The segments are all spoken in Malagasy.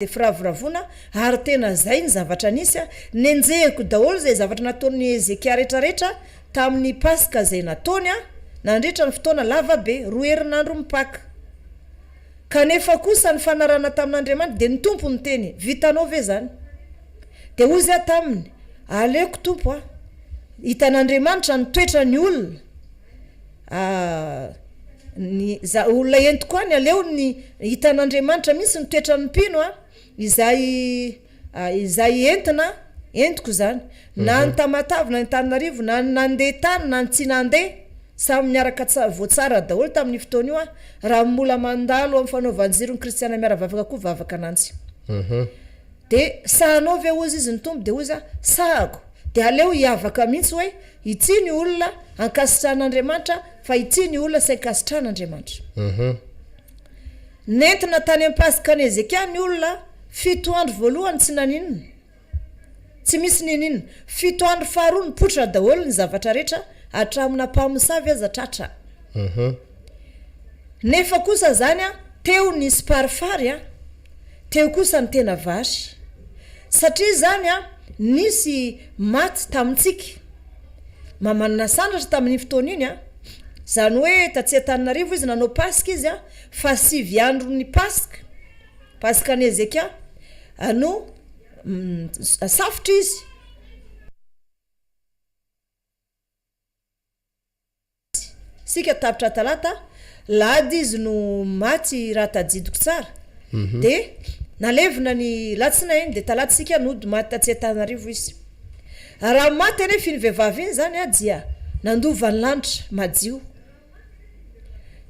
Dia firavoravoana, ary tena izay ny zavatra nisy, nenjehiko daholo izay zavatra nataon'i Hezekia rehetrarehetra tamin'ny Paska izay nataony nandritra ny fotoana lava be, roa herinandro mipaka. Kanefa kosa ny fanarahana tamin'Andriamanitra, dia ny Tompo niteny, Vitanao ve izany? Dia hoy izy taminy, Aleoko, Tompo a! Hitan'Andriamanitra ny toetran'ny olona. Ny za olona entiko any aleo ny hitan'Andriamanitra mihitsy ny toetran'ny mpino a, izay izay entina entiko izany na ny Tamatave na ny Antananarivo na ny nandeha tany na ny tsy nandeha samy niaraka tsa voatsara daholo tamin'io fotoana io a, raha mbola mandalo amin'ny fanaovan-jiro ny kristiana miara-vavaka koa vavaka ananjy. Dia sahanao ve hozy izy ny Tompo dia hozy aho sahako dia aleo hiavaka mihitsy hoe Ity ny olona ankasitrahan'Andriamanitra fa ity ny olona tsy ankasitrahan'Andriamanitra. Nentina tany am-pasikan'i Hezekia ny olona, fito andro voalohany tsy naninona, tsy misy niniana. Fito andro faharoa nipoitra daholo ny zavatra rehetra, hatramina mpamosavy aza tratra. Nefa kosa izany teo nisy parifary an! Teo kosa ny tena vary. Satria izany an, nisy maty tamintsika. Maman'i Nasandratra tamin'iny fotoana iny an, izany hoe tatsy Antananarivo izy nanao Paska izy an, fa sivy andron'ny Paska, Paskan'i Hezekia, no safotra izy. Isika tapitra talata, lahady izy no maty raha tadidiko tsara, dia nalevina ny latsinainy dia talata isika nody maty tatsy Antananarivo izy. Raha maty anefa iny vehivavy iny izany dia nandova ny lanitra madio.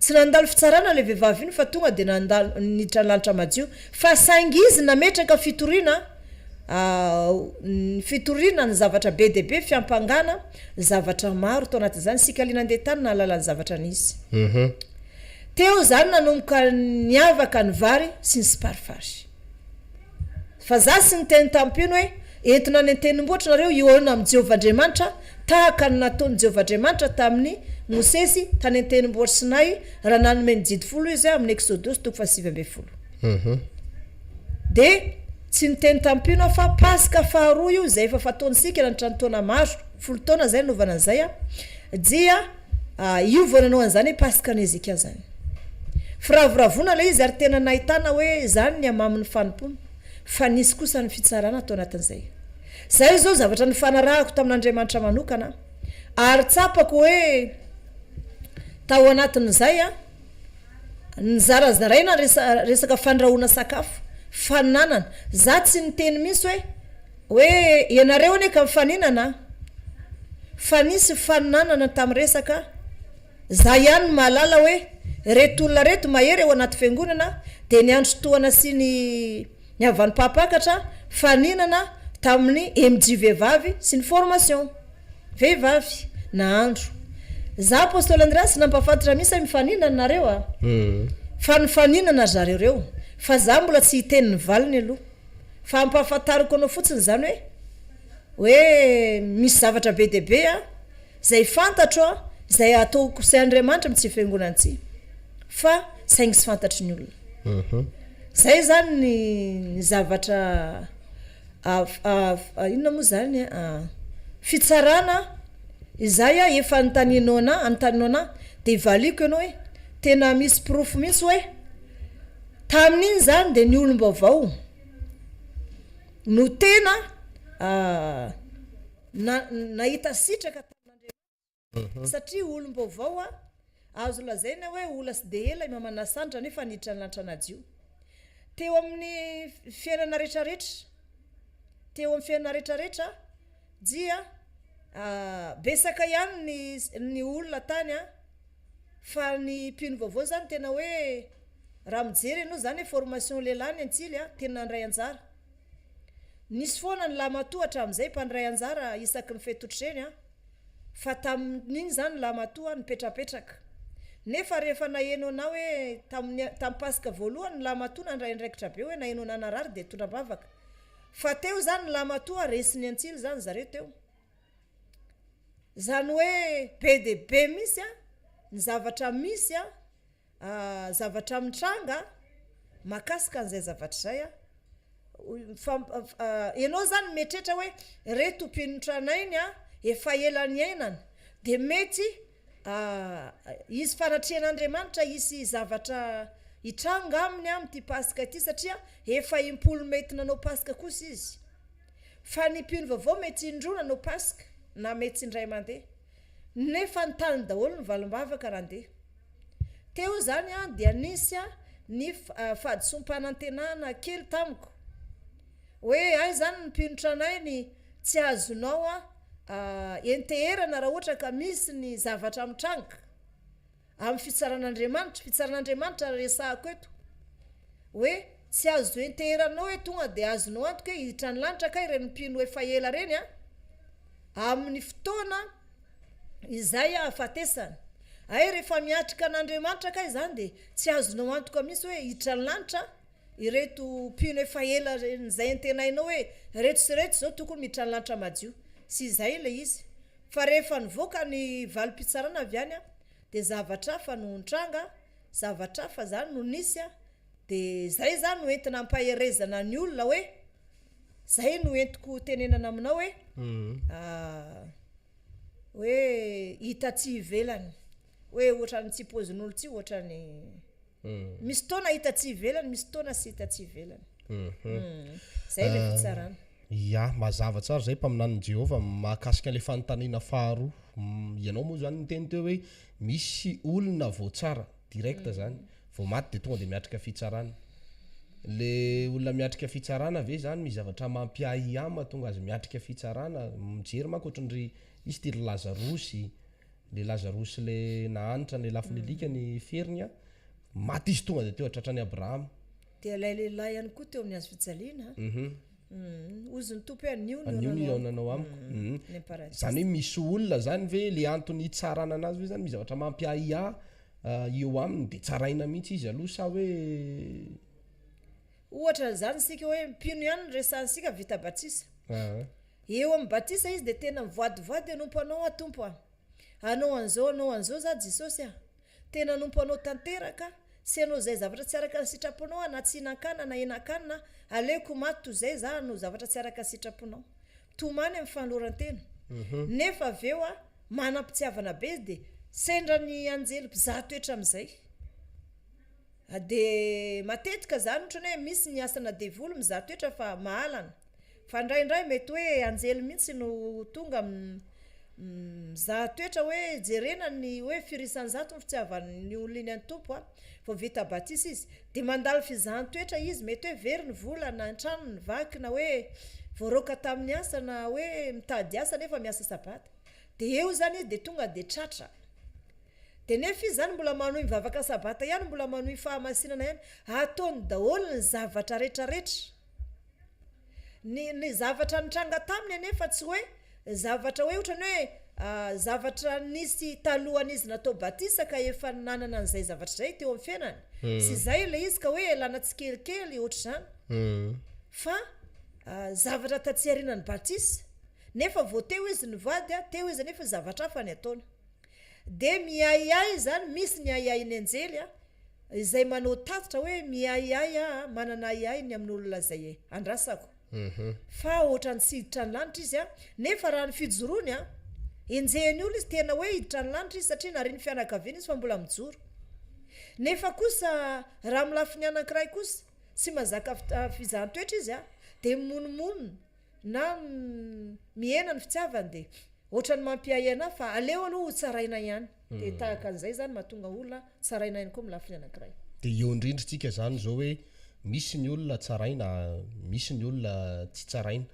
Tsy nandalo fitsarana ilay vehivavy iny fa tonga dia nandalo niditra ny lanitra madio fa saingy izy nametraka fitoriana ny fitoriana ny zavatra be dia be fiampangana zavatra maro tao anatin'izany isika liana andeha tany nahalala ny zavatra nisy teo izany nanomboka niavaka ny vary sy ny siparifary Fa za sy niteny tamin'ny mpino hoe, Entina any an-tendrombohitra nareo hihaona amin'i Jehovah Andriamanitra, tahaka ny nataon'i Jehovah Andriamanitra tamin'i Mosesy tany an-tendrombohitra Sinay, raha nanome ny Didy Folo Izy, amin'ny Eksodosy toko faha-19. Dia tsy niteny tamin'ny mpino aho fa Paska faharoa io, izay efa fataontsika nandritra ny taona maro, folo taona izay nanaovana an'izay, dia io vao nanao an'izany hoe Paskan'i Hezekia izany. Firavoravoana ilay izy ary tena nahitana hoe izany ny hamamin'ny fanompoana fa nisy kosa ny fitsarana tao anatin'izay. Izay izao zavatra nifanarahako tamin'Andriamanitra manokana ary tsapako hoe tao anatin'izay nizarazaraina resaka fandrahoana sakafo, faninanana. Za tsy niteny mihitsy hoe hoe ianareo anie ka mifaninana fa nisy faninanana tamin'ny resaka Za ihany no mahalala hoe reto olona reto mahery ao anaty fiangonana dia ny andro tohana sy ny ny havan'ny mpampakatra faninana tamin'ny MJ vehivavy sy ny formation vehivavy nahandro. Za Apostoly Andreas nampahafantatra mihitsy hoe mifaninana nareo a! Fa nifaninana ry zareo reo fa za mbola tsy hiteny ny valiny aloha fa ampahafantariko anao fotsiny zany hoe hoe misy zavatra be dia be a! Zay fantatro a, zay ataoko sy Andriamanitra mitsy fiangonana tsy fa saingy tsy fantatry ny olona. Zay zany ny ny zavatra inona moa zany a, fitsarana izay a efa anontanianao anah, anontanianao anah de valiako ianao hoe tena misy porofo mihitsy hoe tamin'iny zany de ny olom-baovao no tena Na, nahita sitraka tamin'Andriamanitra, satria olom-baovao aho, azo lazaina hoe ola sy dia ela i Mama Nasandra nefa niditra ny lanitra nadio. Teo amin'ny fiainana retraretra, teo amin'ny fiainana retraretra dia betsaka ihany ny ny olona tany an, fa ny mpino vaovao zany tena hoe raha mijery ianao zany hoe formation lehilahy ny antsily an, tena nandray anjara. Nisy foana ny lahimatoa hatramin'izay mpandray anjara isaky ny fety otr'ireny an! Fa tamin'iny izany ny lahimatoa nipetrapetraka. Nefa rehefa naheno anah hoe tamin'ny tamin'ny paska voalohany ny lahimatoa nandray andraikitra be hoe naheno anah narary dia tondra-bavaka. Fa teo izany ny lahimatoa resin'ny antsily izany zareo teo. Izany hoe be dia be mihitsy an ny zavatra misy an, zavatra mitranga mahakasika an'izay zavatra izay an. Ianao izany mieritreritra hoe ireto mpino tranainy a, efa ela niainana, dia mety hisy fanatrehan'Andriamanitra, hisy zavatra hitranga aminy amin'ity Paska ity satria efa impolo mety nanao Paska kosa izy. Fa ny mpino vaovao mety indroa nanao Paska na mety indray mandeha. Nefa nitany daholo ny valim-bavaka raha ndeha. Teo izany dia nisy ny fahadisoam-panantenana kely tamiko. Hoe hay izany ny mpino tranainy tsy azonao enteherana raha ohatra ka misy ny zavatra mitranga amin'ny fitsaran'Andriamanitra. Fitsaran'Andriamanitra resahako eto. Hoe tsy azo enteheranao hoe tonga dia azonao antoka hoe hiditra ny lanitra kay ireny mpino efa ela ireny an. Amin'ny fotoana izay ahafatesana. Hay rehefa miatrika an'Andriamanitra kay izany dia tsy azonao antoka mihitsy hoe hiditra ny lanitra ireto mpino efa ela izay antenainao hoe ireto sy ireto izao tokony miditra ny lanitra madio. Tsy izay ilay izy. Fa rehefa nivoaka ny valim-pitsarana avy any dia zavatra hafa no nitranga, zavatra hafa izany no nisy dia izay izany no entina ampaherezana ny olona hoe Zay no entiko tenenana aminao hoe hoe hita tsy ivelany hoe ohatran'ny tsy pozin'olo tsy ohatran'ny misy taona hita tsy ivelany misy taona tsy hita tsy ivelany zay le fitsarana. Ya, mazava tsara izay mpaminanin'i Jehovah mahakasika ilay fanontaniana faharoa. Ianao moa izany niteny teo hoe misy olona voatsara direct zany. Vao maty dia tonga dia miatrika fitsarana. Le olona miatrika fitsarana ve zany misy zavatra mampiahiahy mahatonga azy miatrika fitsarana? Mijery manko ohatry ny ry izy ty ry Lazarosy, le Lazarosy le nahantra nelafin'ny alika ny feriny an, maty izy tonga dia teo an-tratran'i Abrahama. Dia ilay lehilahy ihany koa teo amin'ny hazo fijaliana an. Hozy ny Tompo hoe anio no Anio no hihaonanao amiko. Any am-paradisa. Zany hoe misy olona zany ve le antony hitsarana anazy ve zany misy zavatra mampiahiahy eo aminy de tsaraina mihitsy izy aloha sa hoe. Ohatra an'izany isika hoe mpino ihany no resahantsika vita batisa. Eo amin'ny batisa izy dia tena mivoadivoady hanompo anao aho Tompo a! Hanao an'izao hanao an'izao za Jesosy a! Tena hanompo anao tanteraka, tsy hanao izay zavatra tsy araka ny sitraponao aho na tsy hihinan-kanina na hihinan-kanina aho, aleoko ho maty toy izay za hanao zavatra tsy araka ny sitraponao. Tomany amin'ny fanoloran-tena. Nefa avy eo manam-pitiavana be izy dia sendra ny anjely mpizaha toetra amin'izay. Dia matetika izany ohatran'ny hoe misy ny asana devoly mizaha toetra fa mahalana. Fa indraindray mety hoe anjely mihitsy no tonga mizaha toetra hoe jerena ny hoe firy isan-jato ny fitiavan'ny olona iny an'ny Tompo a. Vao vita batisa izy dia mandalo fizahan-toetra izy, mety hoe very ny vola na ny tranony vaky na hoe voaroaka tamin'ny asa na hoe mitady asa nefa miasa sabata. Dia eo izany izy dia tonga dia tratra. Dia nefa izy izany mbola manohy mivavaka sabata ihany, mbola manohy fahamasinana ihany, ataony daholo ny zavatra retraretra. Ny ny zavatra nitranga taminy anefa tsy hoe zavatra hoe ohatran'ny hoe zavatra nisy talohan'izy natao batisa ka efa nanana an'izay zavatra izay teo amin'ny fiainany. Tsy izay ilay izy ka hoe elana tsikelikely ohatr'izany. Fa zavatra taty aorianan'ny batisa, nefa vao teo izy nivady, teo izy anefa zavatra hafa ny ataony. Dia miahiahy izany, misy ny ahiahin'ny anjely izay manao tatitra hoe miahiahy aho, manana ahiahy ny amin'olona izay andrasako. Fa ohatran'ny tsy hiditra ny lanitra izy an, nefa raha ny fijoroany an, enjehin'ny olona izy, tena hoe hiditra ny lanitra izy satria narian'ny fianakaviana izy fa mbola mijoro. Nefa kosa raha amin'ny lafiny anankiray kosa, tsy mahazaka fizahan-toetra izy an, dia mimonomonona na mihena ny fitiavany dia ohatran'ny mampiahiahy anah fa aleo aloha ho tsaraina ihany. Dia tahaka an'izay izany mahatonga olona tsaraina ihany koa amin'ny lafiny anankiray. Dia eo indrindra tsika izany izao hoe misy ny olona tsaraina, misy ny olona tsy tsaraina.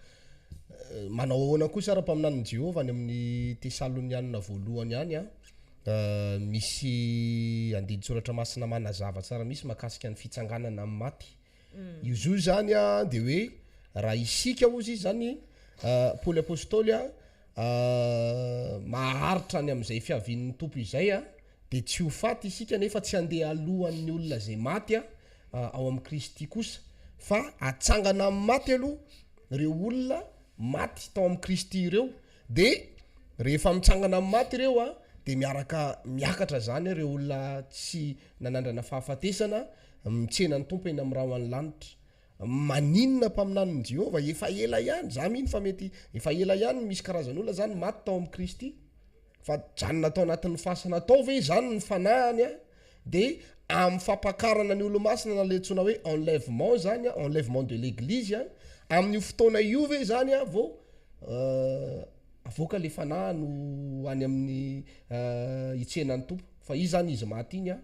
Manao ahoana kosa ary mpaminanin'i Jehovah any amin'ny Tesalonianina voalohany any an, misy andinin-tsoratra masina manazava tsara mihitsy mahakasika ny fitsanganana amin'ny maty. Io zo izany an dia hoe raha isika hozy izy izany Paoly Apostoly an, maharitra any amin'izay fiavian'ny Tompo izay an, dia tsy ho faty isika nefa tsy handeha alohan'ny olona izay maty ao amin'i Kristy kosa, fa hatsangana amin'ny maty aloha ireo olona maty tao amin'i Kristy ireo, dia rehefa mitsangana amin'ny maty ireo an, dia miaraka miakatra izany ireo olona tsy nanandrana fahafatesana, mitsena ny Tompo eny amin'ny rahona ny lanitra. Maninona mpaminanin'i Jehovah? Efa ela ihany, za mino fa mety efa ela ihany misy karazan'olona zany maty tao amin'i Kristy, fa janona tao anatin'ny fasana tao ve zany ny fanahiny a? De amin'ny fampakarana ny olomasina na le antsoina hoe enlèvement zany a, enlèvement de l'eglise a, amin'io fotoana io ve zany a vao avoaka le fanahiny ho any amin'ny hitsena ny Tompo? Fa izy zany izy maty iny a,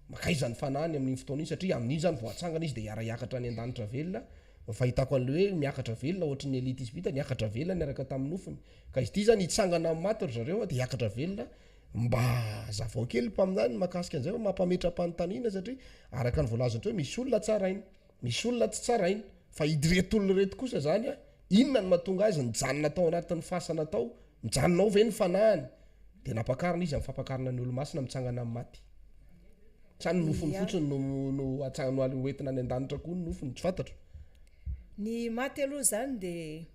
Mankaiza ny fanahiny amin'iny fotoana iny satria amin'iny izany vao atsangana izy dia hiara-hiakatra any an-danitra velona, ny fahitako an'ilay hoe miakatra velona ohatry ny Elia Tisbita niakatra velona niaraka tamin'ny nofony, ka izy ity izany hitsangana amin'ny maty ry zareo dia hiakatra velona, mba hazavao kely mpaminany ny mahakasika an'izay fa mampametra-panontaniana satria araka ny voalazantsika hoe misy olona tsaraina, misy olona tsy tsaraina, fa ireto olona ireto kosa izany an, inona no mahatonga azy nijanona tao anatin'ny fasana tao, mijanona ao ve ny fanahiny? Dia nampakarina izy amin'ny fampakarana ny olomasina mitsangana amin'ny maty. Sa ny nofony fotsiny no no atsangana ho entina any an-danitra koa ny nofony, tsy fantatro. Ny maty aloha izany dia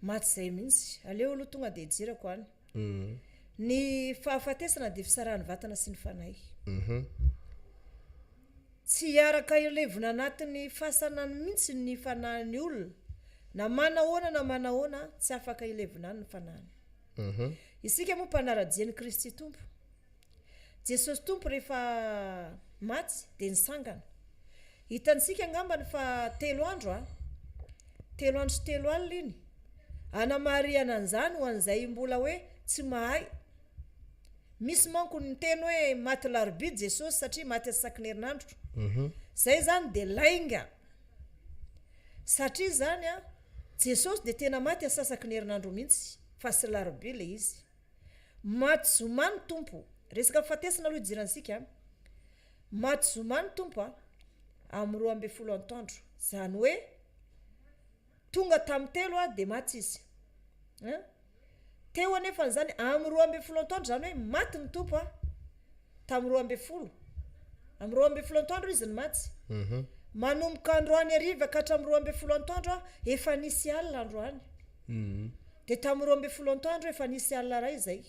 maty izay mihitsy. Aleo aloha tonga dia hijirako any. Ny fahafatesana dia fisarahan'ny vatana sy ny fanahy. Tsy hiaraka hilevina anatin'ny fasana any mihitsy ny fanahin'ny olona, na manahoana na manahoana tsy afaka hilevina any ny fanahiny. Isika moa mpanara-dia an'i Kristy Tompo. Jesosy Tompo rehefa maty dia nisangana. Hitantsika angambany fa telo andro a! Telo andro sy telo alina iny. Anamarihana an'izany ho an'izay mbola hoe tsy mahay. Misy manko ny miteny hoe maty larobia Jesosy satria maty asaky ny herinandro. Zay izany dia lainga. Satria izany a, Jesosy dia tena maty asasaky ny herinandro mihitsy fa tsy larobia ilay izy. Maty zoma ny Tompo. Resaka fahafatesana aloha idirantsika a. Maty zoma ny Tompo a, amin'ny 12 antoandro. Izany hoe tonga tamin'ny telo a dia maty izy. An? Teo anefa izany amin'ny 12 antoandro, izany hoe maty ny Tompo a, tamin'ny 12. Amin'ny 12 antoandro izy no maty. Manomboka androany hariva ka hatramin'ny 12 antoandro a, efa nisy alina androany. Dia tamin'ny 12 antoandro efa nisy alina iray izay.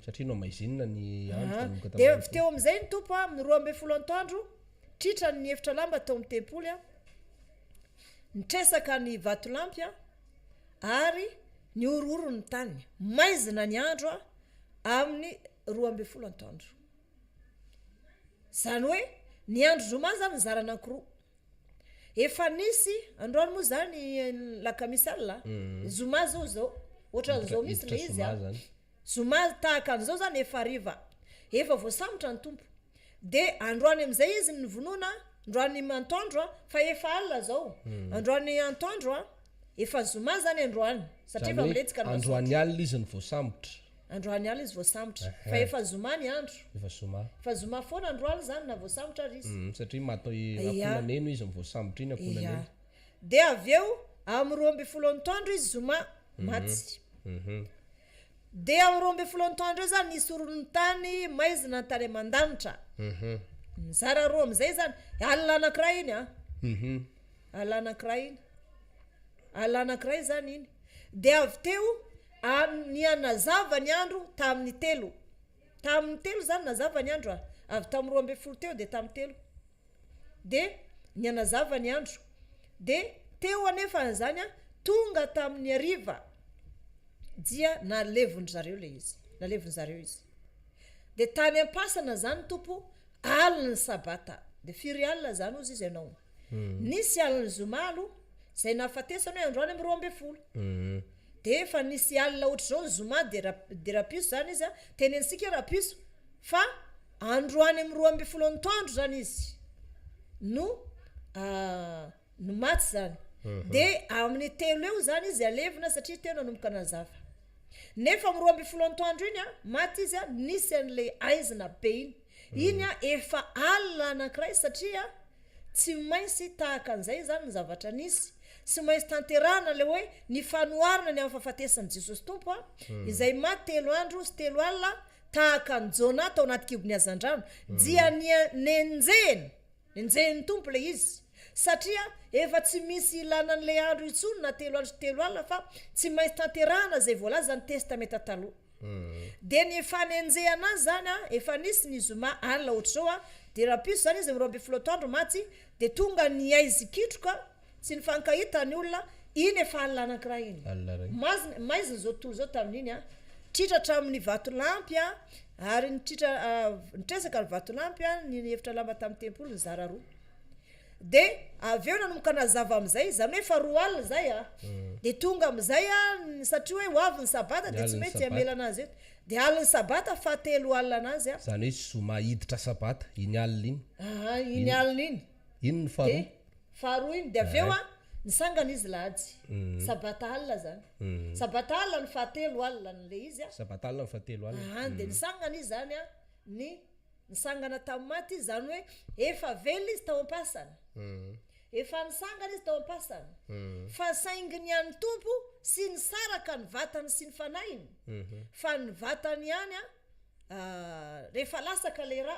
Satria nohamaizinina ny andro nanomboka tamin'ny Dia avy teo amin'izay ny Tompo a, amin'ny 12 antoandro, tritra ny efitra lamba tao amin'ny tempoly a, nitresaka ny vatolampy a, ary nihorohoro ny tany. Maizina ny andro amin'ny 12 antoandro. Izany hoe ny andro zoma izany nizara anankiroa. Efa nisy, androany moa izany lakamisy alina, zoma zao izao, ohatran'izao mihitsy ilay izy an. Zoma tahaka an'izao izany efa hariva, efa voasambotra ny Tompo. Dia androany amin'izay izy novonoina, androany antoandro an, fa efa alina izao, androany antoandro an, efa zoma izany androany, satria efa milentika ny masoandro. Androany alina izy no voasambotra. Androany alina izy voasambotra, fa efa zoma ny andro. Efa zoma. Efa zoma foana androany izany na voasambotra ary izy. Satria maty akohonaneno izy no voasambotra iny akohonaneno. Dia avy eo amin'ny 12 antoandro izy zoma maty. Dia amin'ny 12 antoandro eo zany nisy horonotany maizina tany aman-danitra. Nizara roa amin'izay zany, alina anankiray iny an. Alina anankiray iny. Alina anankiray zany iny. Dia avy teo nihanazava ny andro tamin'ny telo. Tamin'ny telo zany nazava ny andro a. Avy tamin'ny 12 teo dia tamin'ny telo. Dia nihanazava ny andro. Dia teo anefa an'izany an, tonga tamin'ny hariva dia nalevon-dry zareo ilay izy, nalevon-dry zareo izy. Dia tany am-pasana izany Tompo, alin'ny sabata. Dia firy alina izany hozy izy ianao? Nisy alin'ny zoma aloha, izay nahafatesany hoe androany amin'ny 12. Dia efa nisy alina ohatr'izao ny zoma dia ra- dia rahapiso izany izy an, tenenintsika rahapiso fa Androany amin'ny 12 antoandro zany izy no no maty zany de amin'ny telo eo zany izy alevina satria teo nanomboka nazava nefa amin'ny 12 antoandro iny a maty izy a nisy an'le aizina be iny iny a efa alina anankiray satria tsy maintsy tahaka an'izay zany ny zavatra nisy tsy maintsy tanterahana le hoe ny fanoharana ny amin'ny fahafatesan'i Jesosy Tompo a izay maty telo andro sy telo alina Tahaka an'i Jona tao anaty kibon'ny hazandrano, dia nenjehina, nenjehin'ny Tompo ilay izy, satria efa tsy misy ilana an'ilay andro intsony na telo andro sy telo alina fa tsy maintsy tanterahana izay voalazan'ny Testamenta Taloha. Dia ny fanenjehana azy izany an, efa nisy ny zoma alina ohatr'izao an, Dia rahampitso izany izy amin'ny 12 atoandro maty, dia tonga ny haizikitroka, tsy nifankahita ny olona, iny efa alina anankiray iny. Alina iray. Mazina, maizina izao tontolo izao tamin'iny an, tritra hatramin'ny vatolampy an, ary nitritra, nitresaka ny vatolampy an, ny efitra lamba tamin'ny tempoly nizara roa. Dia avy eo nanomboka nazava amin'izay, izany hoe efa roa alina izay an, dia tonga amin'izay an, satria hoe ho avy ny sabata Ny dia tsy alin'ny mety sabata. hamela anazy eto. Dia alin'ny sabata fahatelo alina anazy an. Izany hoe zoma hiditra sabata, iny alina iny. Aa, iny alina iny. Iny ny faharoa. Dia faharoa iny, dia avy eo an, nisangana izy lahady. Sabata alina izany. Sabata alina ny fahatelo alina an'ilay izy an. Sabata alina ny fahatelo alina. Aa, dia nisangana izy izany an, ny nisangana tamin'ny maty izy, izany hoe efa velona izy tao am-pasana. Efa nisangana izy tao am-pasana, fa saingy ny an'ny Tompo sy nisaraka ny vatany sy ny fanahiny, fa ny vatany ihany an, rehefa lasaka ilay ra,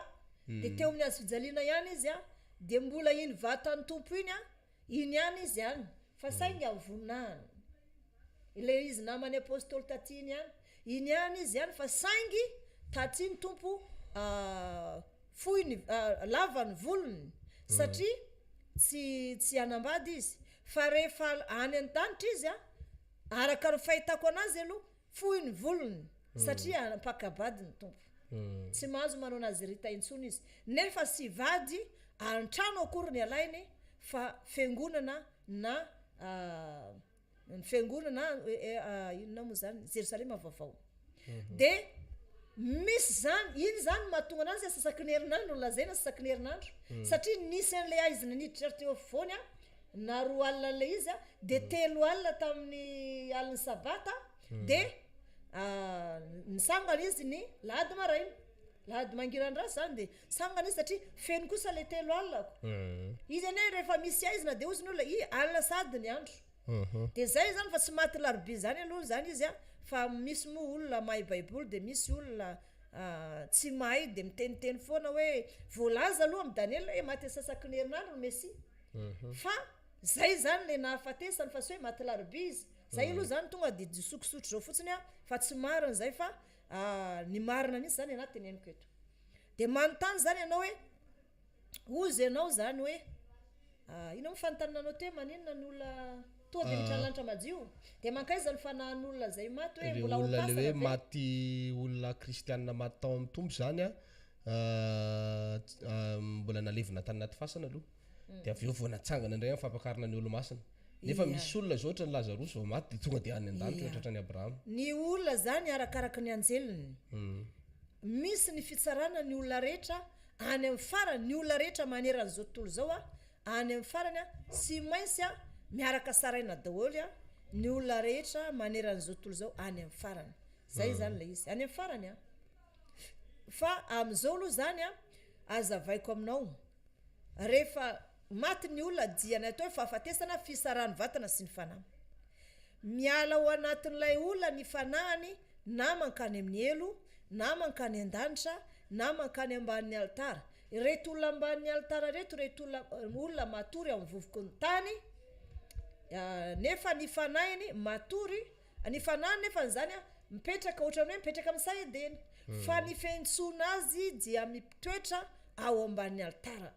dia teo amin'ny hazo fijaliana ihany izy an, dia mbola iny vatan'ny Tompo iny an, iny ihany izy any, fa saingy amin'ny voninahiny. Ilay izy naman'ny apostoly taty iny ihany, iny ihany izy ihany fa saingy taty ny Tompo fohy ny lava ny volony satria tsy tsy hanambady izy fa rehefa any an-danitra izy an, araka ny fahitako anazy aloha fohy ny volony satria mpaka-bady ny Tompo. Tsy mahazo manao nazirita intsony izy nefa sy vady an-trano akory ny alainy fa fiangonana na ny fiangonana inona moa zany Jerosalema vaovao de misy zany iny zany mahatonga anazy asasaky ny herinandro no lazaina asasaky ny herinandro satria nisy an'le aizina niditra teo afovoany a na roa alina an'le izy a de telo alina tamin'ny alin'ny sabata de nisangana izy ny lahady maraina Lahady mangiran-dratsy zany de sangana izy satria feno kosa le telo alina ko. Izy anie rehefa misy aizina de ozy ny olona i alina sady ny andro. De zay zany fa tsy maty larobia zany aloha zany izy a fa misy moa olona mahay baiboly de misy olona tsy mahay de miteniteny foana hoe voalaza aloha am Daniela hoe maty asasaky ny herinandro ny Mesia fa zay zany le nahafatesany fa tsy hoe maty larobia izy. Zay aloha zany tonga de disokisotro zao fotsiny a fa tsy marina zay fa Ah, ny marina mihitsy zany ianah teneniko eto. Dia manontany zany ianao hoe, hozy ianao zany hoe, ah, inona moa fanontaniana anao teo hoe maninona ny olona toa dia miditra ny lanitra madio? Dia mankaiza ny fanahin'olona izay maty hoe Ireo mbola ao olona le am-pasana hoe ve? maty olona kristianina maty tao amin'ny Tompo zany an, mbola nalevina tany anaty fasana aloha. Dia avy eo vao natsangana indray amin'ny fampakarana ny olomasina. Nefa misy olona izao ohatran'i Lazarosy vao maty dia tonga dia any an-danitra eo tratran'i Abrahama. Ny olona izany arakaraky ny anjeliny. Misy ny fitsarana ny olona rehetra any amin'ny farany, ny olona rehetra manerana izao tontolo izao any amin'ny farany tsy maintsy miaraka saraina daholo ny olona rehetra manerana izao tontolo izao any amin'ny farany. Izay izany ilay izy. Any amin'ny farany an. Fa amin'izao aloha izany an, azavaiko aminao. Rehefa maty ny olona dia ny atao hoe fahafatesana, fisarahan'ny vatana sy ny fanahy. Miala ao anatin'ilay olona ny fanahiny na mankany amin'ny helo, na mankany an-danitra, na mankany ambanin'ny alitara. Ireto olona ambanin'ny alitara ireto, ireto olona olona matory amin'ny vovoky ny tany, nefa ny fanahiny matory, ny fanahiny nefa izany mipetraka ohatran'ny hoe mipetraka amin'ny saha Edena, fa ny fiantsoana azy dia mitoetra ao ambany alitara,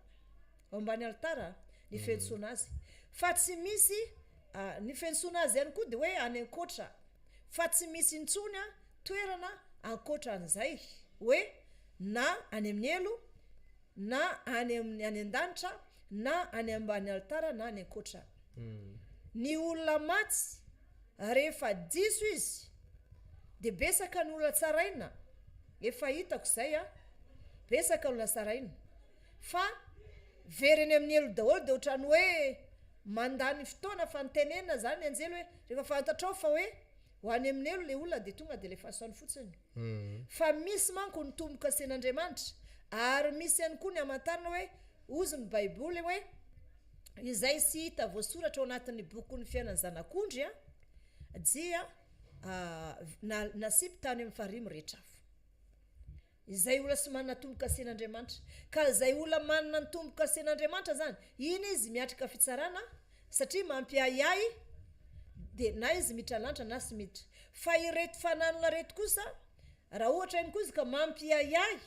ao ambany alitara ny fiantsoana azy, fa tsy misy ny fiantsoana azy ihany koa dia hoe any ankoatra, fa tsy misy intsony toerana ankoatra an'izay hoe na any amin'ny helo na any amin'ny any an-danitra na any ambany alitara na any ankoatra. Ny olona maty rehefa diso izy dia betsaka ny olona tsaraina, efa hitako izay an, betsaka olona tsaraina fa very eny amin'ny helo daholo dia ohatran'ny hoe mandany fotoana fa ny tenenina zany ny anjely hoe rehefa fantatrao fa hoe ho any amin'ny helo le olona dia tonga dia alefaso any fotsiny fa misy manko ny tombokasen'Andriamanitra ary misy ihany koa ny hamantarana hoe hozy ny baiboly hoe izay tsy hita voasoratra ao anatin'ny bokin'ny fiainan'ny zanak'ondry dia nasipy tany amin'ny farihy mirehitra afo. Izay olona tsy manana tombokasen'Andriamanitra. Ka izay olona manana ny tombokasen'Andriamanitra izany, iny izy miatrika fitsarana satria mampiahiahy dia na izy miditra lanitra na tsy miditra. Fa ireto fananana ireto kosa, raha ohatra ihany koa izy ka mampiahiahy.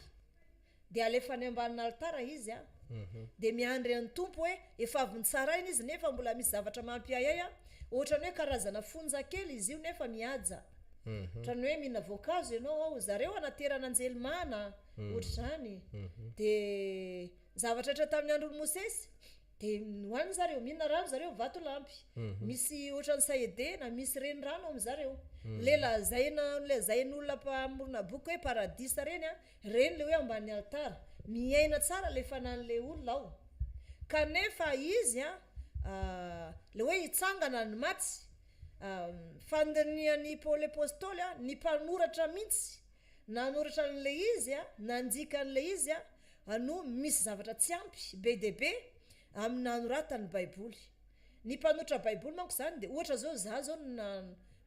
Dia alefa any ambanin'ny alitara izy an, dia miandry an'ny Tompo hoe efa avy nitsaraina izy nefa mbola misy zavatra mampiahiahy an, ohatran'ny hoe karazana fonja kely izy io nefa mihaja. Ohatran'ny hoe mihina voankazo ianao ao, zareo anaterana anjely mana, ohatr'izany. Dia zavatra rehetra tamin'ny andron'i Mosesy dia nohanin zareo, mihina rano zareo, vatolampy. Misy ohatran'ny saedena, misy renirano ao amin'zareo. Le lazaina, lazain'olona mpamorona boky hoe paradisa reny an, Reny le hoe ambany alitara. Miaina tsara le fanahin'le olona ao. Kanefa izy an, le hoe hitsangana ny maty, fandinihan'i Paoly Apostoly an, ny mpanoratra mintsy nanoratra an'le izy an, nandika an'le izy an, no misy zavatra tsy ampy be dia be amin'ny nanoratany ny baiboly. Ny mpanoratra baiboly manko zany dia ohatra zao za zao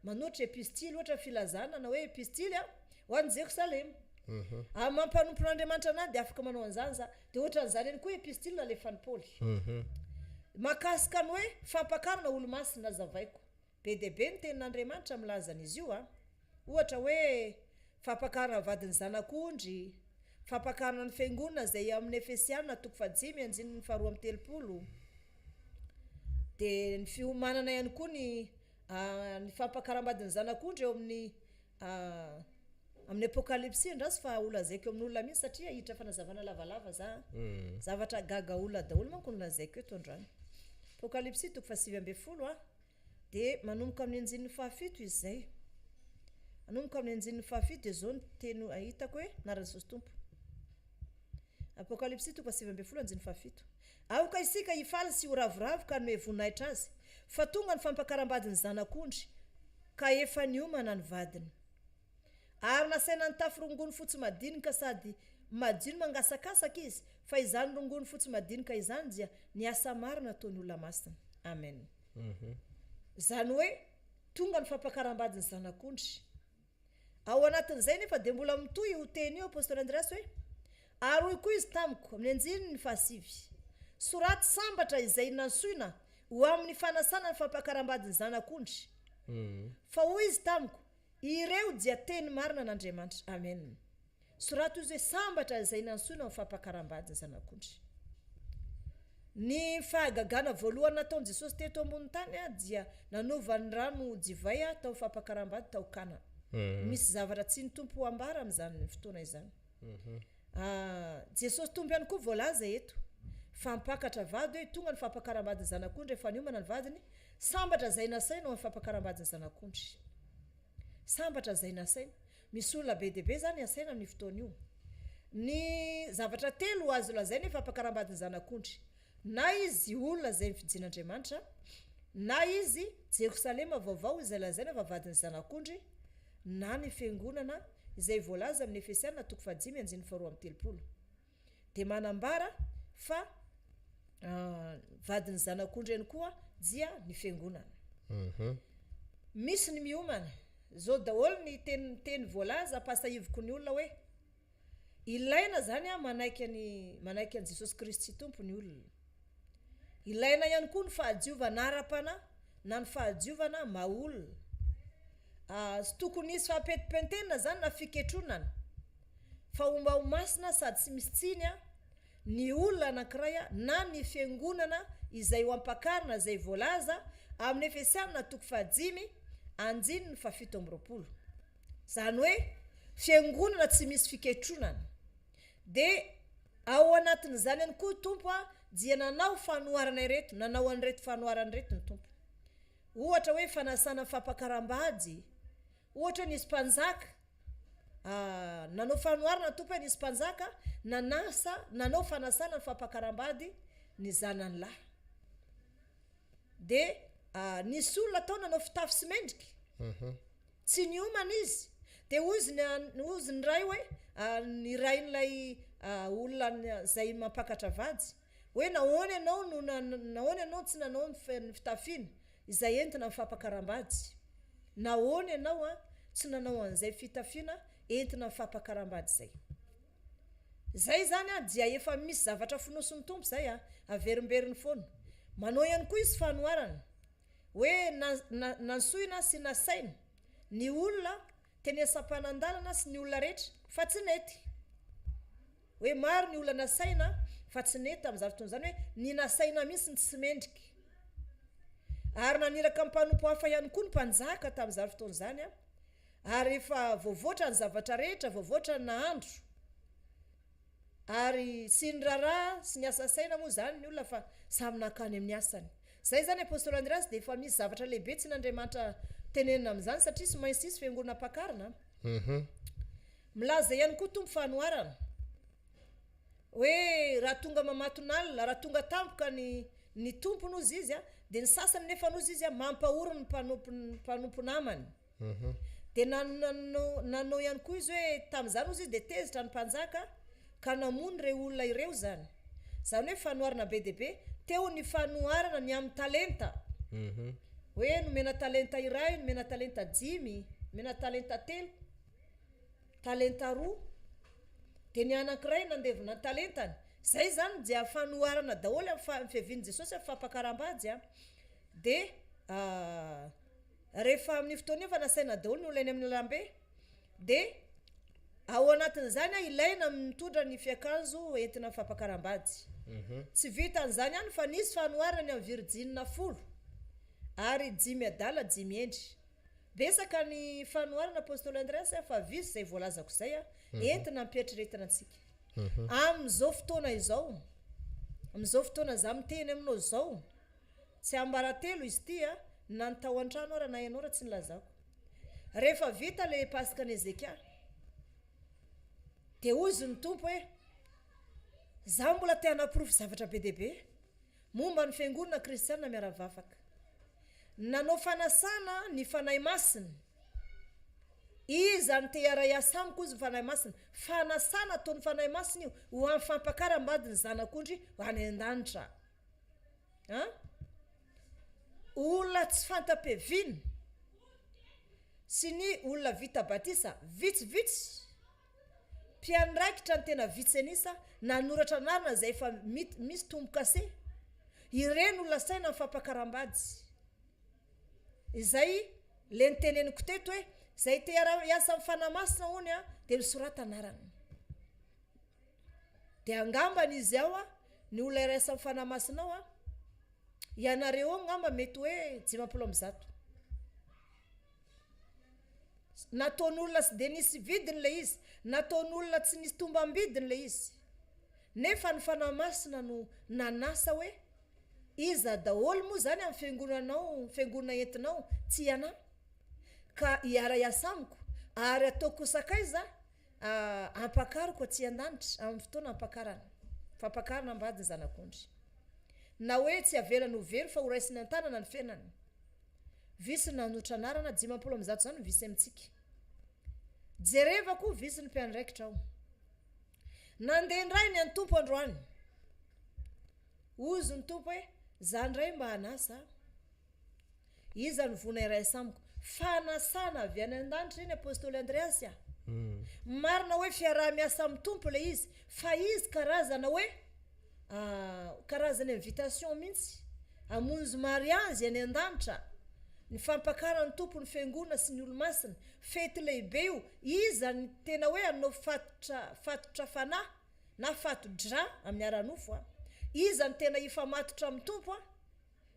manoratra epistily ohatra filazana na hoe epistily an, Ho an'i Jerosalema. Amin'ny maha mpanompon'Andriamanitra anà dia afaka manao an'izany za. Dia ohatran'izany ihany koa epistily nalefan'i Paoly. Mahakasika ny hoe fampakarana olo-masina hazavaiko. Be dia be ny tenin'Andriamanitra milaza an'izy io a. Ohatra hoe fampakarana vadin'ny zanak'ondry, fampakarana ny fiangonana izay ao amin'ny Efesiana toko fahadimy andininy faharoa amby telopolo. Dia ny fiomanana ihany koa ny ny fampakaram-badin'ny zanak'ondry eo amin'ny Amin'ny apokalypsy andraso fa ho lazaiko amin'olona mihitsy satria hiditra fanazavana lavalava za a. Zavatra gaga olona daholo manko no lazaiko eto androany. Apokalypsy toko faha-19 a, dia manomboka amin'ny andininy fahafito izy izay. Manomboka amin'ny andininy fahafito dia izao ny teny hitako hoe anaran'i Jesosy Tompo. Apokalypsy toko faha-19 andininy fahafito. Aoka isika hifaly sy ho ravoravo ka hanome voninahitra Azy, fa tonga ny fampakaram-badin'ny Zanak'ondry, ka efa niomana ny vadiny. Ary nasaina nitafy rongony fotsy madinika sady madio no mangasakasaka izy, fa izany rongony fotsy madinika izany dia ny asa marina ataon'ny olona masina. Amen. Izany hoe tonga ny fampakaram-badin'ny Zanak'ondry. Ao anatin'izay nefa dia mbola mitohy io teny io Apostoly Andreasy hoe, Ary hoy koa izy tamiko, amin'ny andininy fahasivy, Soraty sambatra izay nantsoina ho amin'ny fanasana ny fampakaram-badin'ny Zanak'ondry. Fa hoy izy tamiko, Ireo dia teny marina an'Andriamanitra. Amen. Soraty hoy izy hoe, Sambatra izay nantsoina ho fampakaram-bady ny Zanak'ondry. Ny fahagagana voalohany nataon'i Jesosy teto ambony tany dia nanova ny rano ho divay tao fampakaram-bady tao Kana. Misy zavatra tian'ny Tompo ho ambara amin'izany fotoana izany. Jesosy Tompo ihany koa voalaza eto fa mpakatra vady hoe tonga ny fampakaram-badin'ny Zanak'ondry rehefa niomana ny vadiny, sambatra izay nasaina ho amin'ny fampakaram-badin'ny Zanak'ondry. Sambatra izay nasaina. Misy olona be dia be izany asaina amin'io fotoana io. Ny zavatra telo azo lazaina hoe fampakaram-badin'ny Zanak'ondry. Na izy olona izay nofidin'Andriamanitra, na izy Jerosalema vaovao izay lazaina fa vadin'ny Zanak'ondry, na ny Fiangonana izay voalaza amin'ny Efesiana toko fahadimy andininy faharoa amby telopolo. Dia manambara fa vadin'ny Zanak'ondry ihany koa dia ny Fiangonana. Misy ny miomana. Zao daholo ny teny teny voalaza ampasahiviko ny olona hoe ilaina zany an manaiky an'i manaiky an'i Jesosy Kristy Tompo ny olona. Ilaina ihany koa ny fahadiovana ara-panahy na ny fahadiovana maha olona. Tsy tokony hisy fahapentimpentenina zany na fiketronana fa ho mba ho masina sady tsy misy tsiny an ny olona anankiray na ny fiangonana izay ho ampakarina izay voalaza amin'ny Efesiana toko fahadimy andininy faha-27. Izany hoe fiangonana tsy misy fiketronana. Dia ao anatin'izany ihany koa Tompo dia nanao fanoharana ireto, nanao an'ireto fanoharana ireto ny Tompo. Ohatra hoe fanasana fampakaram-bady, ohatra hoe nisy mpanjaka, Nanao fanoharana ny Tompo hoe nisy mpanjaka nanasa, nanao fanasana ny fampakaram-bady ny zanany lahy. Dia nisy olona tao nanao fitafy sy mendrika. Tsy niomana izy. Dia hozy ny, hozy ny ray hoe, ny rain'ilay olona izay mampakatra vady, hoe nahoana ianao no, nahoana ianao tsy nanao ny fitafiana izay entina amin'ny fampakaram-bady? Nahoana ianao an tsy nanao an'izay fitafiana entina amin'ny fampakaram-bady izay? Izay izany an dia efa misy zavatra fonosin'ny Tompo izay an, averimberiny foana. Manao ihany koa izy fanoharana hoe nantsoina sy nasaina ny olona teny an-sampanan-dalana sy ny olona rehetra fa tsy nety. Hoe maro ny olona nasaina fa tsy nety tamin'izany fotoana izany hoe ny nasaina mihitsy no tsy mendrika. Ary naniraka mpanompo hafa ihany koa ny mpanjaka tamin'izany fotoana izany ary efa voavoatra ny zavatra rehetra, voavoatra ny nahandro. Ary tsy niraharaha sy niasa saina moa izany ny olona fa samy nankany amin'ny asany. Izay izany Apostoly Andreasy dia efa misy zavatra lehibe tian'Andriamanitra tenenina amin'izany satria tsy maintsy hisy fiangonana ampakarina. Milaza ihany koa Tompo fanoharana hoe raha tonga mamatonalina, raha tonga tampoka ny ny tompony hozy izy dia ny sasany nefa hozy izy mampahory ny mpanompo mpanompo namany. Dia nanao nanao ihany koa izy hoe tamin'izany hozy izy dia tezitra ny mpanjaka ka namono ireo olona ireo izany. Izany hoe fanoharana be dia be. Teo ny fanoharana ny amin'ny talenta. Hoe nomena talenta iray, nomena talenta dimy, nomena talenta telo. Talenta roa, dia ny anankiray nandevona ny talentany. Izay izany dia fanoharana daholo amin'ny fa- fiavian'i Jesosy amin'ny fampakaram-bady a. Dia rehefa amin'io fotoana io efa nasaina daholo ny olona eny amin'ny lalambe, dia ao anatin'izany a ilaina mitondra ny fiakanjo entina amin'ny fampakaram-bady. Tsy vitan'izany ihany fa nisy fanoharana ny amin'ny virjinina folo, ary dimy adala dimy hendry. Betsaka ny fanoharana Apostoly Andreas a, fa vitsy izay voalazako izay a, entina ampieritreretina antsika. Amin'izao fotoana izao, amin'izao fotoana za miteny aminao izao, tsiambaratelo izy ity a, na ny tao an-trano ara na ianao ara tsy nilazako. Rehefa vita le Paskan'i Hezekia, dia hozy ny Tompo hoe, za mbola te hanaporofo zavatra be dia be momba ny Fiangonana Kristiana miara-mivavaka. Nanao fanasana ny Fanahy Masina. Iza no te hiara-hiasa amiko hozy ny Fanahy Masina. Fanasana ataon'ny Fanahy Masina io ho amin'ny fampakaram-bady ny Zanak'ondry any an-danitra. An? Olona tsy fanta-piaviana sy ny olona vita batisa vitsivitsy. Mpiandraikitra ny tena vitsy an'isa nanoratra anarana izay efa misy tombo-kase, ireny no lasaina amin'ny fampakaram-bady. Izay le niteneniko teto hoe izay te hiara-hiasa amin'ny Fanahy Masina hono an, dia misorata anarana. Dia angambany izy ao an, ny olona hiara-hiasa amin'ny Fanahy Masina ao an, ianareo ao angamba mety hoe 150. Nataon'olona tsy dia nisy vidiny ilay izy, nataon'olona tsy nisy tombam-bidiny ilay izy. Nefa ny Fanahy Masina no nanasa hoe, Iza daholo moa izany amin'ny fiangonanao, fiangonana entinao, tsy ianà? Ka hiara-hiasa amiko, ary ataoko ho sakaiza, ampakariko aty an-danitra amin'ny fotoana ampakarana, fampakarana am-bady ny zanak'ondry. Na hoe tsy avelany ho very fa horaisiny an-tanana ny fiainany. Visy ny nanotra anarana, 150 izany ny visy amintsika. Jereva koa visy ny mpiandraikitra ao. Nandeha indray ny an'ny Tompo androany. Hozy ny Tompo hoe, za indray mba hanasa. Iza no voana iray amiko? Fanasana avy any an-danitra iny Apostoly Andreasy a. Marina hoe fiaraha-miasa amin'ny Tompo ilay izy, fa izy karazana hoe karazana invitation mihitsy hamonjy mariazy any an-danitra, ny fampakaran'ny Tompo ny fiangonana sy ny olomasina, fety lehibe io, iza ny tena hoe hanao fatotra fatotra fanahy na fato-drà amin'ny ara-nofo a? Iza ny tena hifamatotra amin'ny Tompo a?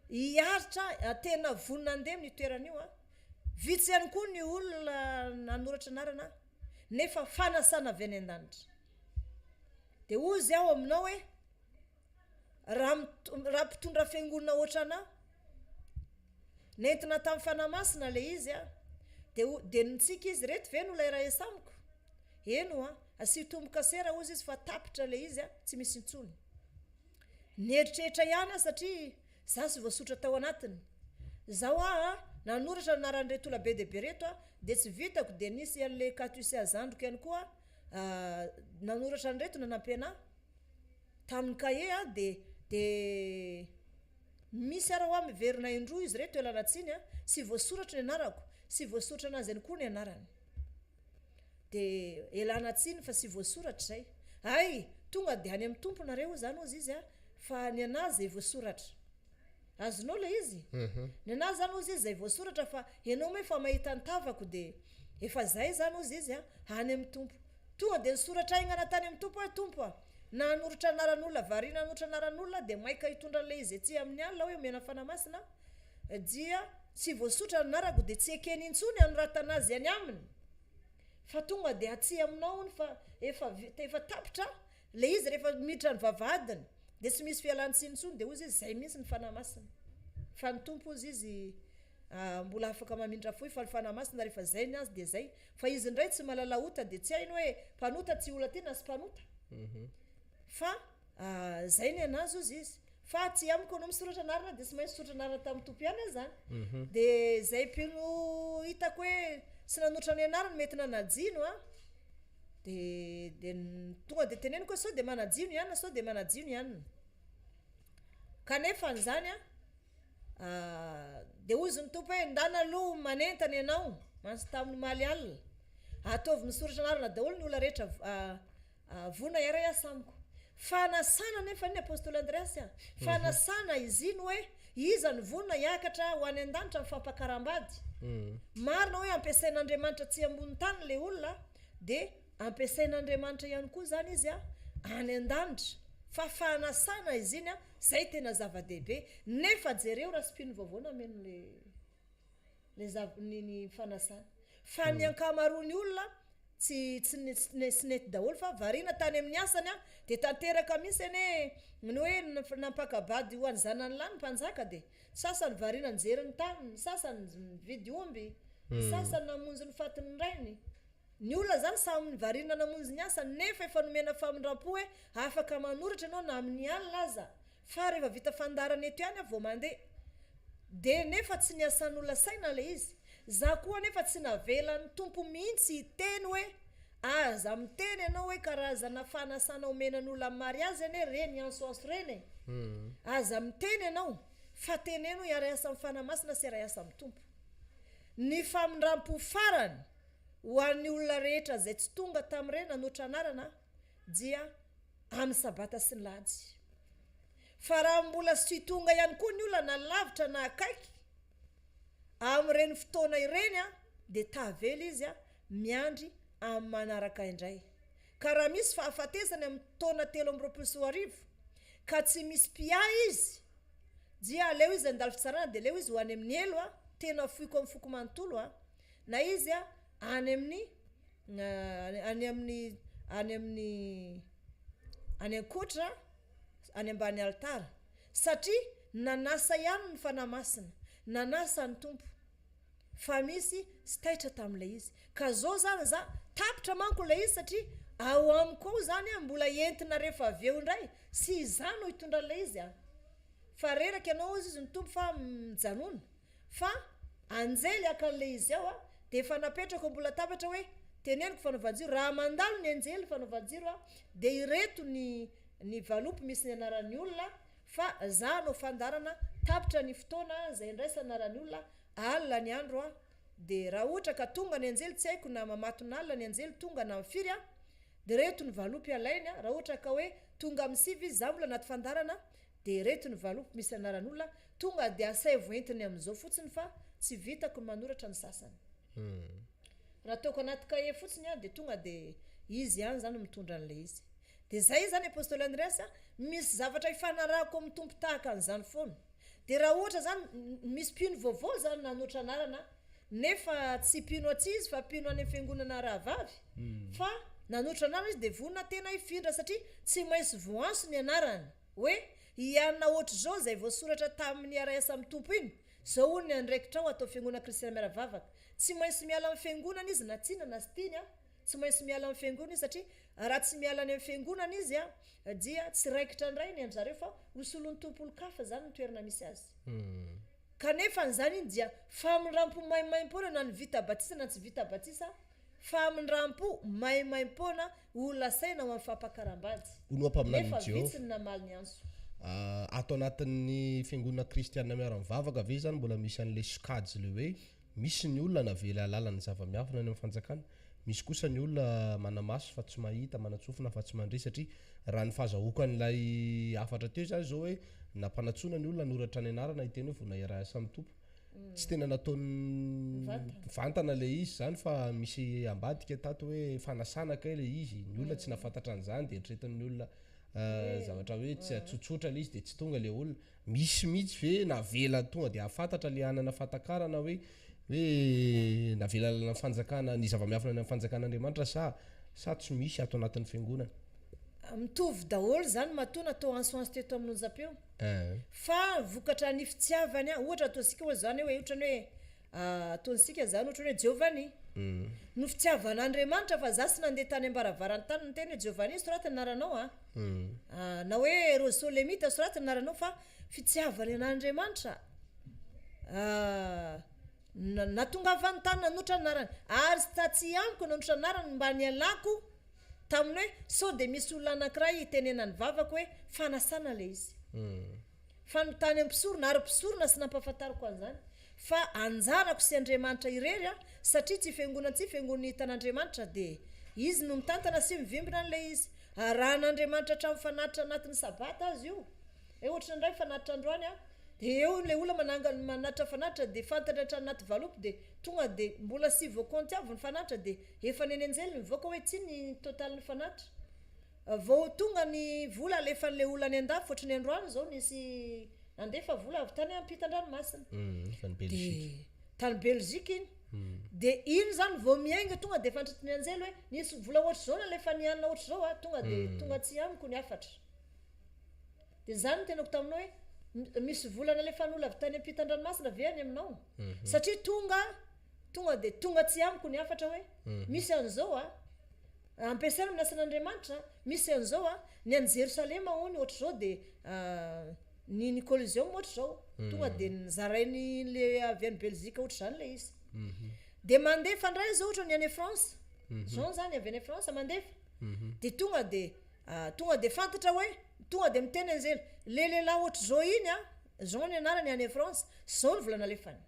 Hiaritra, tena vonona handeha amin'io toerana io a? Vitsy ihany koa ny olona nanoratra anarana nefa fanasana avy any an-danitra. Dia hozy aho aminao hoe, raha raha mpitondra fiangonana ohatranà, nentina tamin'ny Fanahy Masina ilay izy an, dia ho, dia nitsiky izy, ireto ve no ilay iray amiko? Eny hoa, asio tombo-kase raha hozy izy fa tapitra ilay izy an, tsy misy intsony. Nieritreritra ihany aho satria za tsy voasotra tao anatiny. Zao aho an, nanoratra ny anaran'ireto olona be dia be ireto aho, dia tsy vitako, dia nisy an'ilay Katusia zandriko ihany koa nanoratra an'ireto nanampy anah tamin'ny kahie an, dia dia misy ara hoa miverina indroa izy ireto ialana tsiny an, tsy voasoratro ny anarako, tsy voasoratra anazy ihany koa ny anarany. Dia ialana tsiny fa tsy voasoratra izay. Hay, tonga dia any amin'ny Tompo nareo izany hozy izy an, fa ny anah izay voasoratra. Azonao ilay izy? Ny anah izany hozy izy izay voasoratra fa ianao moa efa mahita ny tavako dia efa izay izany hozy izy an, any amin'ny Tompo. Tonga dia nisoratra haingana tany amin'ny Tompo aho, Tompo a! Nanoritra anaran'olona, variana nanoritra anaran'olona aho, dia maika hitondra an'ilay izy etsy amin'ny alina hoe omena Fanahy Masina, dia tsy voasotra ny anarako, dia tsy ekeny intsony hanoratana azy any aminy, fa tonga dia atsy aminao hono fa efa vita, efa tapitra ilay izy rehefa miditra ny vavahadiny, dia tsy misy fialan-tsiny intsony, dia hozy izy, izay mihitsy ny Fanahy Masina, fa ny Tompo hozy izy mbola afaka mamindra fo, fa ny Fanahy Masina rehefa izay ny azy dia izay. Fa izy indray tsy mahalala ota dia tsy hainy hoe mpanota tsy olona ty na sy mpanota fa zay ny anazy ozy izy fa aty amiko anao misoratra anarana dia tsy maintsy soratra anarana tamin'ny Tompo ihany aho zany dia zay mpino hitako hoe tsy nanotra ny anarany mety nanajino a dia dia tonga dia teneniko hoe sao dia manajino ihany sao dia manajino ihany kanefa an'izany a Dia hozy ny Tompo hoe, Ndana aloha manentana ianao, mantsy tamin'ny omaly alina. Ataovy misoratra anarana daholo ny olona rehetra vonona hiara-hiasa amiko. Fanasana anefa iny Apostoly Andreasy a! Fanasana izy iny hoe, iza no vonona hiakatra ho any an-danitra amin'ny fampakaram-bady? Marina hoe ampiasain'Andriamanitra aty ambony tany ilay olona, dia ampiasain'Andriamanitra ihany koa izany izy any an-danitra. Fa fanasana izy iny Zay tena zava-dehibe nefa jereo raha spin vaovao nameno le le zav ny ny fanasana fa ny ankamaroany olona tsy tsy tsy nety daholo fa variana tany amin'ny asany an de tanteraka mihitsy anie ny hoe nampaka-bady ho an'ny zanany lahy ny mpanjaka de sasany variana nijery ny taniny, ny sasany nividy omby, ny sasany namonjy ny fatin'ny rainy. Ny olona zany samy variana namonjy ny asany nefa efa nomena famindrampo hoe afaka manoratra ianao na amin'ny alina aza fa rehefa vita fandaharana eto ihany aho vao mandeha de nefa tsy niasan'olona saina ilay izy za koa anefa tsy navelan'ny Tompo mihitsy hiteny hoe aza miteny ianao hoe karazana fanasana omena ny olona amin'ny mariazy anie reny antsoantso reny e aza miteny ianao fa teneno hoe hiara-hiasa amin'ny Fanahy Masina sy hiara-hiasa amin'ny Tompo ny famindrampo farany Ho an'ny olona rehetra izay tsy tonga tamin'ireny nanotra anarana dia amin'ny Sabata sy ny Lahady. Fa raha mbola tsy tonga ihany koa ny olona na lavitra na akaiky amin'ireny fotoana ireny dia tavela izy miandry amin'ny manaraka indray. Ka raha misy fahafatesany amin'ny taona 2023 ka tsy misy mpiahy izy dia aleo izy handalo fitsarana dia aleo izy ho any amin'ny helo, tena foiko amin'ny foko manontolo. Na izy any amin'ny any amin'ny any amin'ny any ankoatra any ambany alitara satria nanasa ihany ny Fanahy Masina, nanasa ny Tompo fa misy tsy taitra tamin'ilay izy. Ka zao zany za, tapitra manko ilay izy satria ao amiko ao zany an mbola entina rehefa avy eo indray, tsy izaho no hitondra an'ilay izy an! Fa reraka ianao hozy izy ny Tompo fa mijanona. Fa anjely haka an'ilay izy ao a, dia efa napetrako ambony latabatra hoe teneniko fanaovan-jiro, raha mandalo ny anjely fanaovan-jiro a, dia ireto ny ny valopy misy ny anaran'ny olona, fa za hanao fandaharana, tapitra ny fotoana izay andraisana anaran'ny olona, alina ny andro a, dia raha ohatra ka tonga ny anjely, tsy haiko na mamatonalina ny anjely tonga na amin'ny firy a, dia ireto ny valopy alainy a, raha ohatra ka hoe tonga amin'ny sivy izy, za mbola anaty fandaharana, Dia ireto ny valopy misy anaran'olona, tonga dia asaivo entiny amin'izao fotsiny fa tsy vitako ny manoratra ny sasany. Raha ataoko anaty cahier fotsiny aho dia tonga dia izy ihany izany no mitondra an'ilay izy. Dia izay izany Apostoly Andreas a, misy zavatra ifanarahako amin'ny Tompo tahaka an'izany foana. Dia raha ohatra izany misy mpino vaovao izany nanoratra anarana nefa tsy mpino atsy izy fa mpino any amin'ny fiangonana rahavavy fa nanoratra anarana izy dia vonona tena hifindra satria tsy maintsy voantso ny anarany. Hoe, Ianona ohatr'izao izay voasoratra tamin'ny hiara-hiasa amin'ny Tompo iny, izao hono ny andraikitrao ato Fiangonana Kristiana Miara-vavaka. Tsy maintsy miala amin'ny Fiangonana izy na tiana na tsy tiany an! Tsy maintsy miala amin'ny Fiangonana izy satria raha tsy miala any amin'ny Fiangonana izy an, dia tsy raikitra indray ny an-dry zareo fa ho solon'ny Tompo olon-kafa izany ny toerana misy azy. Kanefa an'izany iny dia famindrampo maimaimpoana na ny vita batisa na ny tsy vita batisa, Famindrampo maimaimpoana ho lasaina ho amin'ny fampakaram-bady, Ho no mpaminanin'i nefa Jehovah. vitsy ny namaly ny antso. Ato anatin'ny fiangonana kristiana miara-mivavaka ve izany mbola misy an'ilay sokajy ilay hoe misy ny olona navela hahalala ny zava-miafina any amin'ny fanjakana, misy kosa ny olona mana-maso fa tsy mahita, manan-tsofina fa tsy mandre satria raha ny fahazahoako an'ilay hafatra teo izany izao hoe nampanantsoina ny olona hanoratra ny anarana hiteny hoe voninahirahasa amin'ny Tompo. Tsy tena nataony mivantana ilay izy izany fa misy ambadika tato hoe fanasana kay ilay izy, ny olona tsy nahafantatra an'izany dia eritreretin'ny olona zavatra hoe tsy tsotsotra ilay izy dia tsy tonga ilay olona. Misy mihitsy ve navela tonga dia hahafantatra ilay hanana fahatakarana hoe hoe navela lalana ny fanjakana ny zava-miafina any amin'ny fanjakan'Andriamanitra sa sa tsy misy ato anatin'ny fiangonana? Mitovy daholo izany matoa natao antsoantso teto amin'ny onjam-peo. Fa vokatra ny fitiavany an, ohatra ataontsika oa zany hoe otrany hoe ataontsika zany otrany hoe Giovanni no fitiavan'Andriamanitra fa za tsy nandeha tany ambaravarany tany niteny hoe Giovanni soraty ny anaranao an, na hoe Rose Solemita soraty ny anaranao fa fitiavany an'Andriamanitra natongavany tany nanotra ny anarany ary tsy amiko nanotra anarany mba nialako Tamin'ny hoe sao dia misy olona anankiray hitenenan'ny vavako hoe fanasana ilay izy. Fa ny tany amin'ny mpisorona, ary mpisorona sy nampahafantariko an'izany, fa anjarako sy Andriamanitra irery aho, satria tsy fiangonana tsy fiangonana hitan'Andriamanitra dia Izy no mitantana sy mivimbina an'ilay izy. Arahan'Andriamanitra hatramin'ny fanatitra anatin'ny sabata aza io. Hoe ohatran'ny indray fanatitra androany an, dia eo ilay olona manangana manatitra fanatitra dia fantatra hatrany anaty valopy dia tonga dia mbola sy voakaonty avy ny fanatitra dia Efa neny anjely nivoaka hoe tsy ny total ny fanatitra. Vao tonga ny vola alefan'le olona any andafy ohatry ny androany zao nisy nandefa vola avy tany ampitan-dranomasina. Tany Belgique. Tany Belgique iny. De iny zany vao miainga tonga de fantatry ny anjely hoe nisy vola ohatr'izao nalefan'i anona ohatr'izao a, tonga de tonga aty amiko ny hafatra. De zany no tenako taminao hoe misy vola nalefan'olona avy tany ampitan-dranomasina ve any aminao? Satria tonga Tonga dia tonga aty amiko ny hafatra hoe misy an'izao a, ampiasaina amin'ny asan'Andriamanitra, misy an'izao a, ny any Jerosalema hono ohatr'izao dia ny ny Coliseum ohatr'izao, tonga dia nozarainy le avy any Belgique ohatr'izany ilay izy. Dia mandefa indray izao ohatra ny any France, Jean zany avy any France mandefa, dia tonga dia tonga dia fantatra hoe tonga dia miteny an'izay le lehilahy ohatr'izao iny a, Jean ny anarany any France, zao ny vola nalefany.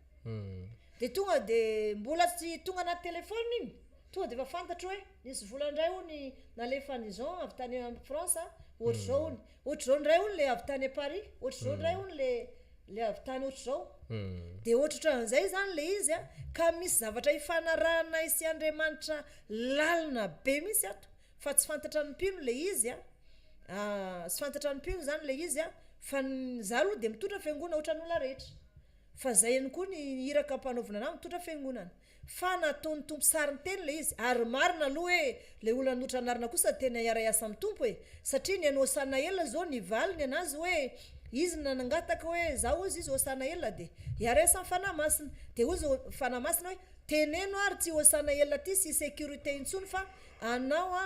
Dia tonga dia mbola tsy tonga anaty telephone iny, tonga dia efa fantatro hoe nisy vola indray hono nalefan'i Jean avy tany France ohatr'izao hono, ohatr'izao indray hono le avy tany Paris, ohatr'izao indray hono le le avy tany ohatr'izao. Dia ohatrohatran'izay izany le izy an, ka misy zavatra ifanarahanay sy Andriamanitra lalina be mihitsy ato fa tsy fantatra ny mpino le izy an, tsy fantatra ny mpino izany le izy an, fa ny za aloha dia mitondra fiangonana ohatran'ny olona rehetra. Fa zay ihany koa ny iraka ampanaovina anah mitondra fiangonana. Fa nataon'ny Tompo sarin-teny ilay izy. Ary marina aloha hoe ilay olona nanolotra anarana kosa tena hiara-hiasa amin'ny Tompo e. Satria ny an'i Hosanaela zao nivaly ny anazy hoe izy no nangataka hoe za hozy izy Hosanaela dia hiara-hiasa amin'ny Fanahy Masina. Dia hozy Fanahy Masina hoe teneno ary tsy Hosanaela ty sy sécurité intsony fa anao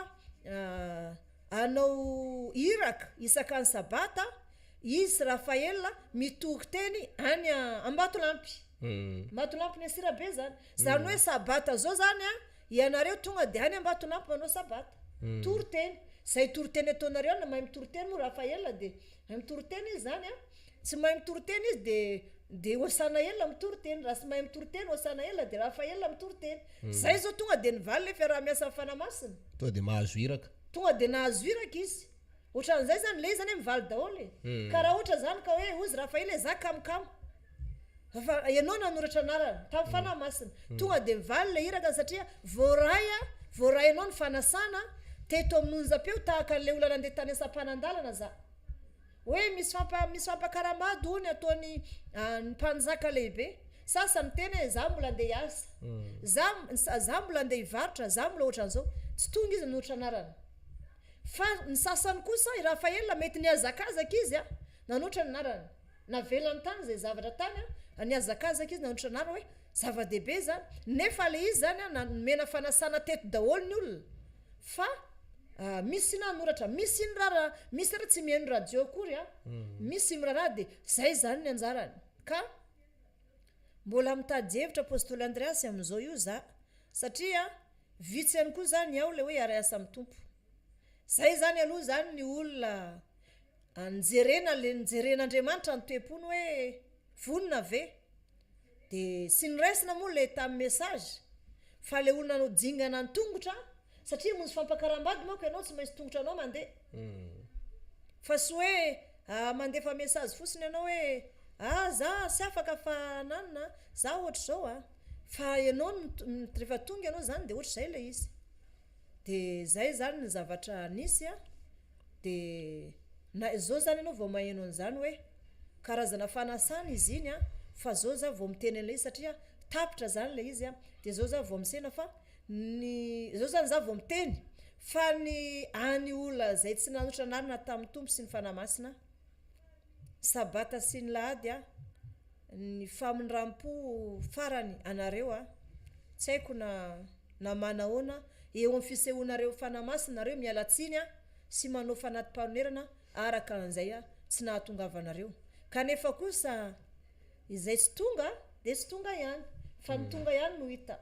anao iraka isaka ny sabata Izy sy Raphaël mitory teny any Ambatolampy. Ambatolampy ny Antsirabe zany. Zany hoe sabata zao zany an, ianareo tonga de any Ambatolampy manao sabata. Tory teny. Zay tory teny ataonareo any na mahay mitory teny moa Raphaël de mahay mitory teny izy zany an. Tsy mahay mitory teny izy de de Hosanael mitory teny. Raha tsy mahay mitory teny Hosanael de Raphaël mitory teny. Zay zao tonga de nivaly le fiaraha-miasa amin'ny Fanahy Masina. Tonga de mahazo iraka. Tonga de nahazo iraka izy. Ohatran'izay zany, le izy zany hoe mivaly daholo e. Ka raha ohatra zany ka hoe hozy Raphael e za kamokamo fa ianao nanoratra anarana tamin'ny fanahy masina. Tonga dia mivaly le iraka satria voaray a, voarainao ny fanasana teto amin'ny onjam-peo tahaka an'ilay olona nandeha tany an-sampanandalana za. Hoe misy fampa misy fampakaram-bady hono ataon'ny ny mpanjaka lehibe. Sasany miteny hoe za mbola andeha hiasa, za za mbola andeha hivarotra, za mbola ohatran'izao. Tsy tonga izy nanoratra anarana. Fa ny sasany kosa, i Rafaela, mety nihazakazaka izy an, nanotra ny anarany. Navelany tany izay zavatra tany an, nihazakazaka izy nanotra anarana hoe zava-dehibe izany. Nefa ilay izy izany an, nomena fanasana teto daholo ny olona. Fa misy nanoratra, misy niraharaha, misy ary tsy mihaino radio akory an, misy miraharaha dia izay izany ny anjarany. Ka mbola mitady hevitra Apostoly Andreasy amin'izao io za, satria Vitsy ihany koa zany ao le hoe hiara-hiasa amin'ny Tompo. Zay zany aloha zany ny olona nijerena le nijeren'Andriamanitra ny toe-pony hoe vonona ve? De tsy noraisina moa le tamin'ny message fa le olona nanao dingana an-tongotra satria hamonjy fampakaram-bady manko ianao tsy maintsy tongotra anao mandeha fa tsy hoe mandefa message fotsiny ianao hoe. Ah za tsy afaka fa nanona a, za ohatr'izao a, fa ianao no rehefa tonga ianao zany dia ohatr'izay ilay izy. Dia zay zany ny zavatra nisy a, dia na izao zany ianao vao maheno an'izany hoe karazana fanasana izy iny a, fa zao za vao miteny an'ilay izy satria tapitra zany ilay izy a, dia zao za vao misena fa ny zao zany za vao miteny fa ny any olona izay tsy nanotra anarana tamin'ny Tompo sy ny Fanahy Masina Sabata sy ny Lahady a, ny famindrampo farany anareo a, tsy haiko na na manahoana eo amin'ny fisehoanareo Fanahy Masina nareo miala tsiny a sy manao fanati-panonerana araka an'izay a tsy nahatongavanareo kanefa kosa izay tsy tonga dia tsy tonga ihany fa ny tonga ihany no hita.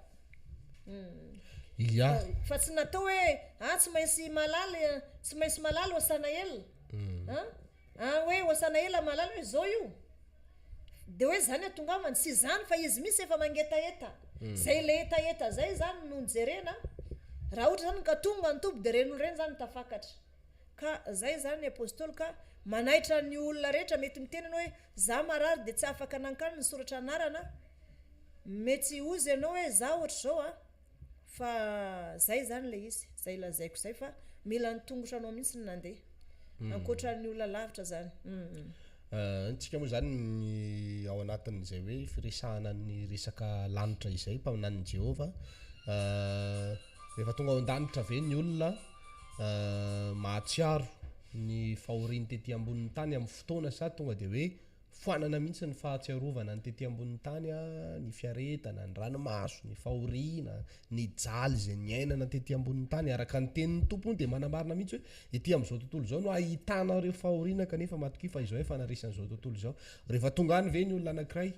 Ia. Fa tsy natao hoe ah tsy maintsy malala tsy maintsy malala Osanaela. An? Ah hoe Osanaela malala hoe zao io. Dia hoe zany atongavany, tsy izany fa izy mihitsy efa mangetaheta. Zay le hetaheta zay zany no jerena, raha ohatra zany ka tonga ny Tompo dia ireny olona ireny zany tafakatra. Ka zay zany ny apostoly ka manaitra ny olona rehetra, mety miteny ianao hoe za marary dia tsy afaka nankany nisoratra anarana, mety hozy ianao hoe za ohatr'izao a, fa zay zany le izy, zay lazaiko zay fa mila ny tongotra anao mihitsy ny nandeha, ankoatran'ny olona lavitra zany. Antsika moa izany ny ao anatin'izay hoe firesahana ny resaka lanitra izay, mpaminanin'i Jehovah. Rehefa tonga ao an-danitra ve ny olona mahatsiaro ny fahoriany tety ambonin'ny tany amin'ny fotoana sa tonga dia hoe foanana mihitsy ny fahatsiarovana ny tety ambonin'ny tany, ny fiaretana, ny ranomaso, ny fahoriana, ny jaly izay niainana tety ambonin'ny tany. Araka ny tenin'ny Tompo moa dia manamarina mihitsy hoe ety amin'izao tontolo izao no ahitana ireo fahoriana kanefa matokia fa izao efa naresy an'izao tontolo izao. Rehefa tonga any ve ny olona anankiray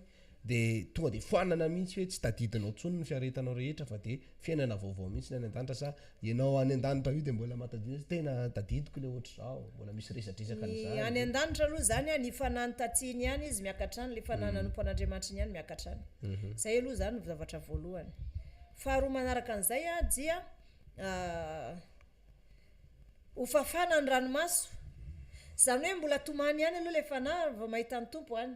dia tonga dia foanana mihitsy hoe tsy tadidinao intsony ny fiaretanao rehetra fa dia fiainana vaovao mihitsy ny any an-danitra sa ianao any an-danitra io dia mbola mahatadidy hoe tena tadidiko ilay ohatr'izao, mbola misy resadresaka Ny an'izany any ve? an-danitra aloha izany an, ny fanahy nitatsiany ihany izy miakatra any, ilay fanahy nanompo an'Andriamanitra iny ihany miakatra any. Izay aloha izany no zavatra voalohany. Faharoa manaraka an'izay dia ho fafana ny ranomaso. Izany hoe mbola tomany ihany aloha ilay fanahy vao mahita ny Tompo any.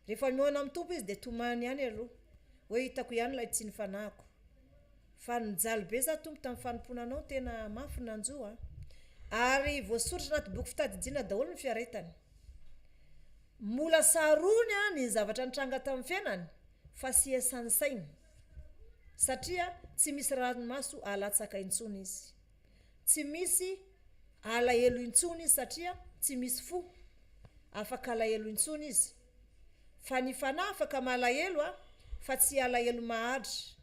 Rehefa mihaona amin'ny Tompo izy dia tomany ihany aloha. Hoe hitako ihany ilay tsy ny fanahiko. Fa nijaly be za Tompo tamin'ny fanompoana anao, tena mafy ny nanjo a. Ary voasoratra anaty boky fitadidiana daholo ny fiaretany. Mbola sarony ny zavatra nitranga tamin'ny fiainany fa tsy iasan'ny sainy satria tsy misy ranomaso alatsaka intsony izy. Tsy misy alahelo intsony izy satria tsy misy fo afaka alahelo intsony izy. Fa ny fanahy afaka malahelo a, fa tsy alahelo maharitra.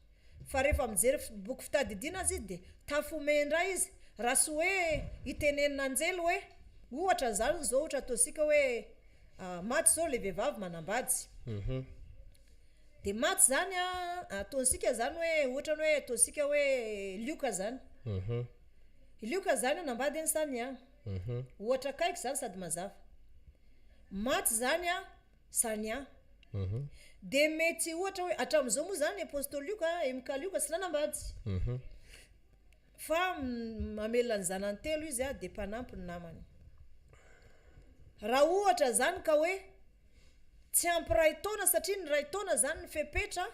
Fa rehefa mijery boky fitadidiana aza izy dia tafomehy indray izy, raha tsy hoe itenenina anjely hoe, ohatra zany zao ohatra ataontsika hoe maty zao le vehivavy manambady, de maty zany an, ataontsika zany hoe ohatrany hoe ataontsika hoe Lioka zany, i Lioka zany hanambady an'i Sania, ohatra akaiky zany sady mazava, maty zany an Sania, de mety ohatra hoe hatramin'izao moa zany Apostoly Lioka, MK Lioka tsy nanambady, fa mamelona ny zanany telo izy de mpanampy ny namany, raha ohatra zany ka hoe tsy ampy iray taona satria ny iray taona zany ny fepetra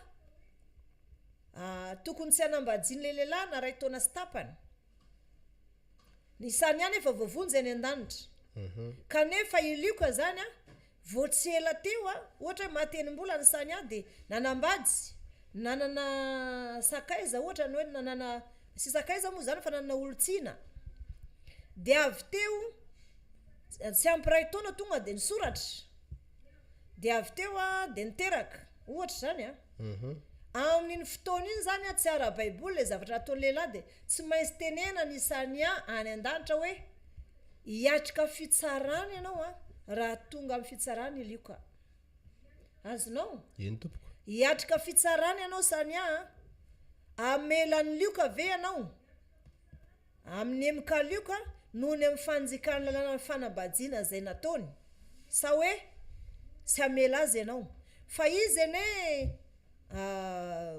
tokony tsy hanambadian'ilay lehilahy na iray taona sy tapany, ny Sania nefa voavonjy any an-danitra, kanefa i Lioka zany an Vao tsy ela teo, ohatra hoe maty enim-bolana ny Sania dia nanambady, nanana sakaiza ohatra ny hoe nanana, tsy sakaiza moa izany fa nanana olon-tiana. Dia avy teo, tsy ampy iray taona tonga dia nisoratra, dia avy teo dia niteraka, ohatra izany an. Amin'iny fotoana iny izany an, tsy ara-baiboly ilay zavatra nataon'ny lehilahy dia tsy maintsy tenenana i Sania any an-danitra hoe, Hiatrika fitsarana ianao an, raha tonga amin'ny fitsarana i Lioka. Azonao? Eny tompoko. Hiatrika fitsarana ianao Sania an. Hamela an'i Lioka ve ianao? Amin'ny MK Lioka noho ny amin'ny fanjikan'ny lalànan'ny fanambadiana izay nataony. Sa hoe tsy hamela azy ianao? Fa izy anie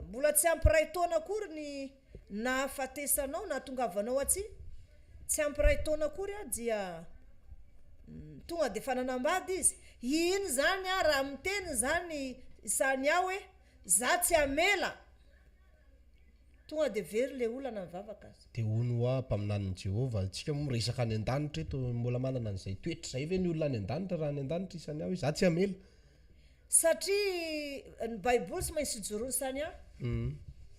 mbola tsy ampy iray taona akory ny nahafatesanao, nahatongavanao aty, tsy ampy iray taona akory aho dia. Tonga dia efa nanambady izy. Iny izany an, raha miteny izany i Sania hoe za tsy hamela, tonga dia very ilay olana mivavaka aza. Dia hono hoa, mpaminanin'i Jehovah, isika moa miresaka any an-danitra eto, mbola manana an'izay toetra izay ve ny olona any an-danitra raha any an-danitra i Sania hoe za tsy hamela? Satria ny baiboly tsy maintsy ijoroan'i Sania.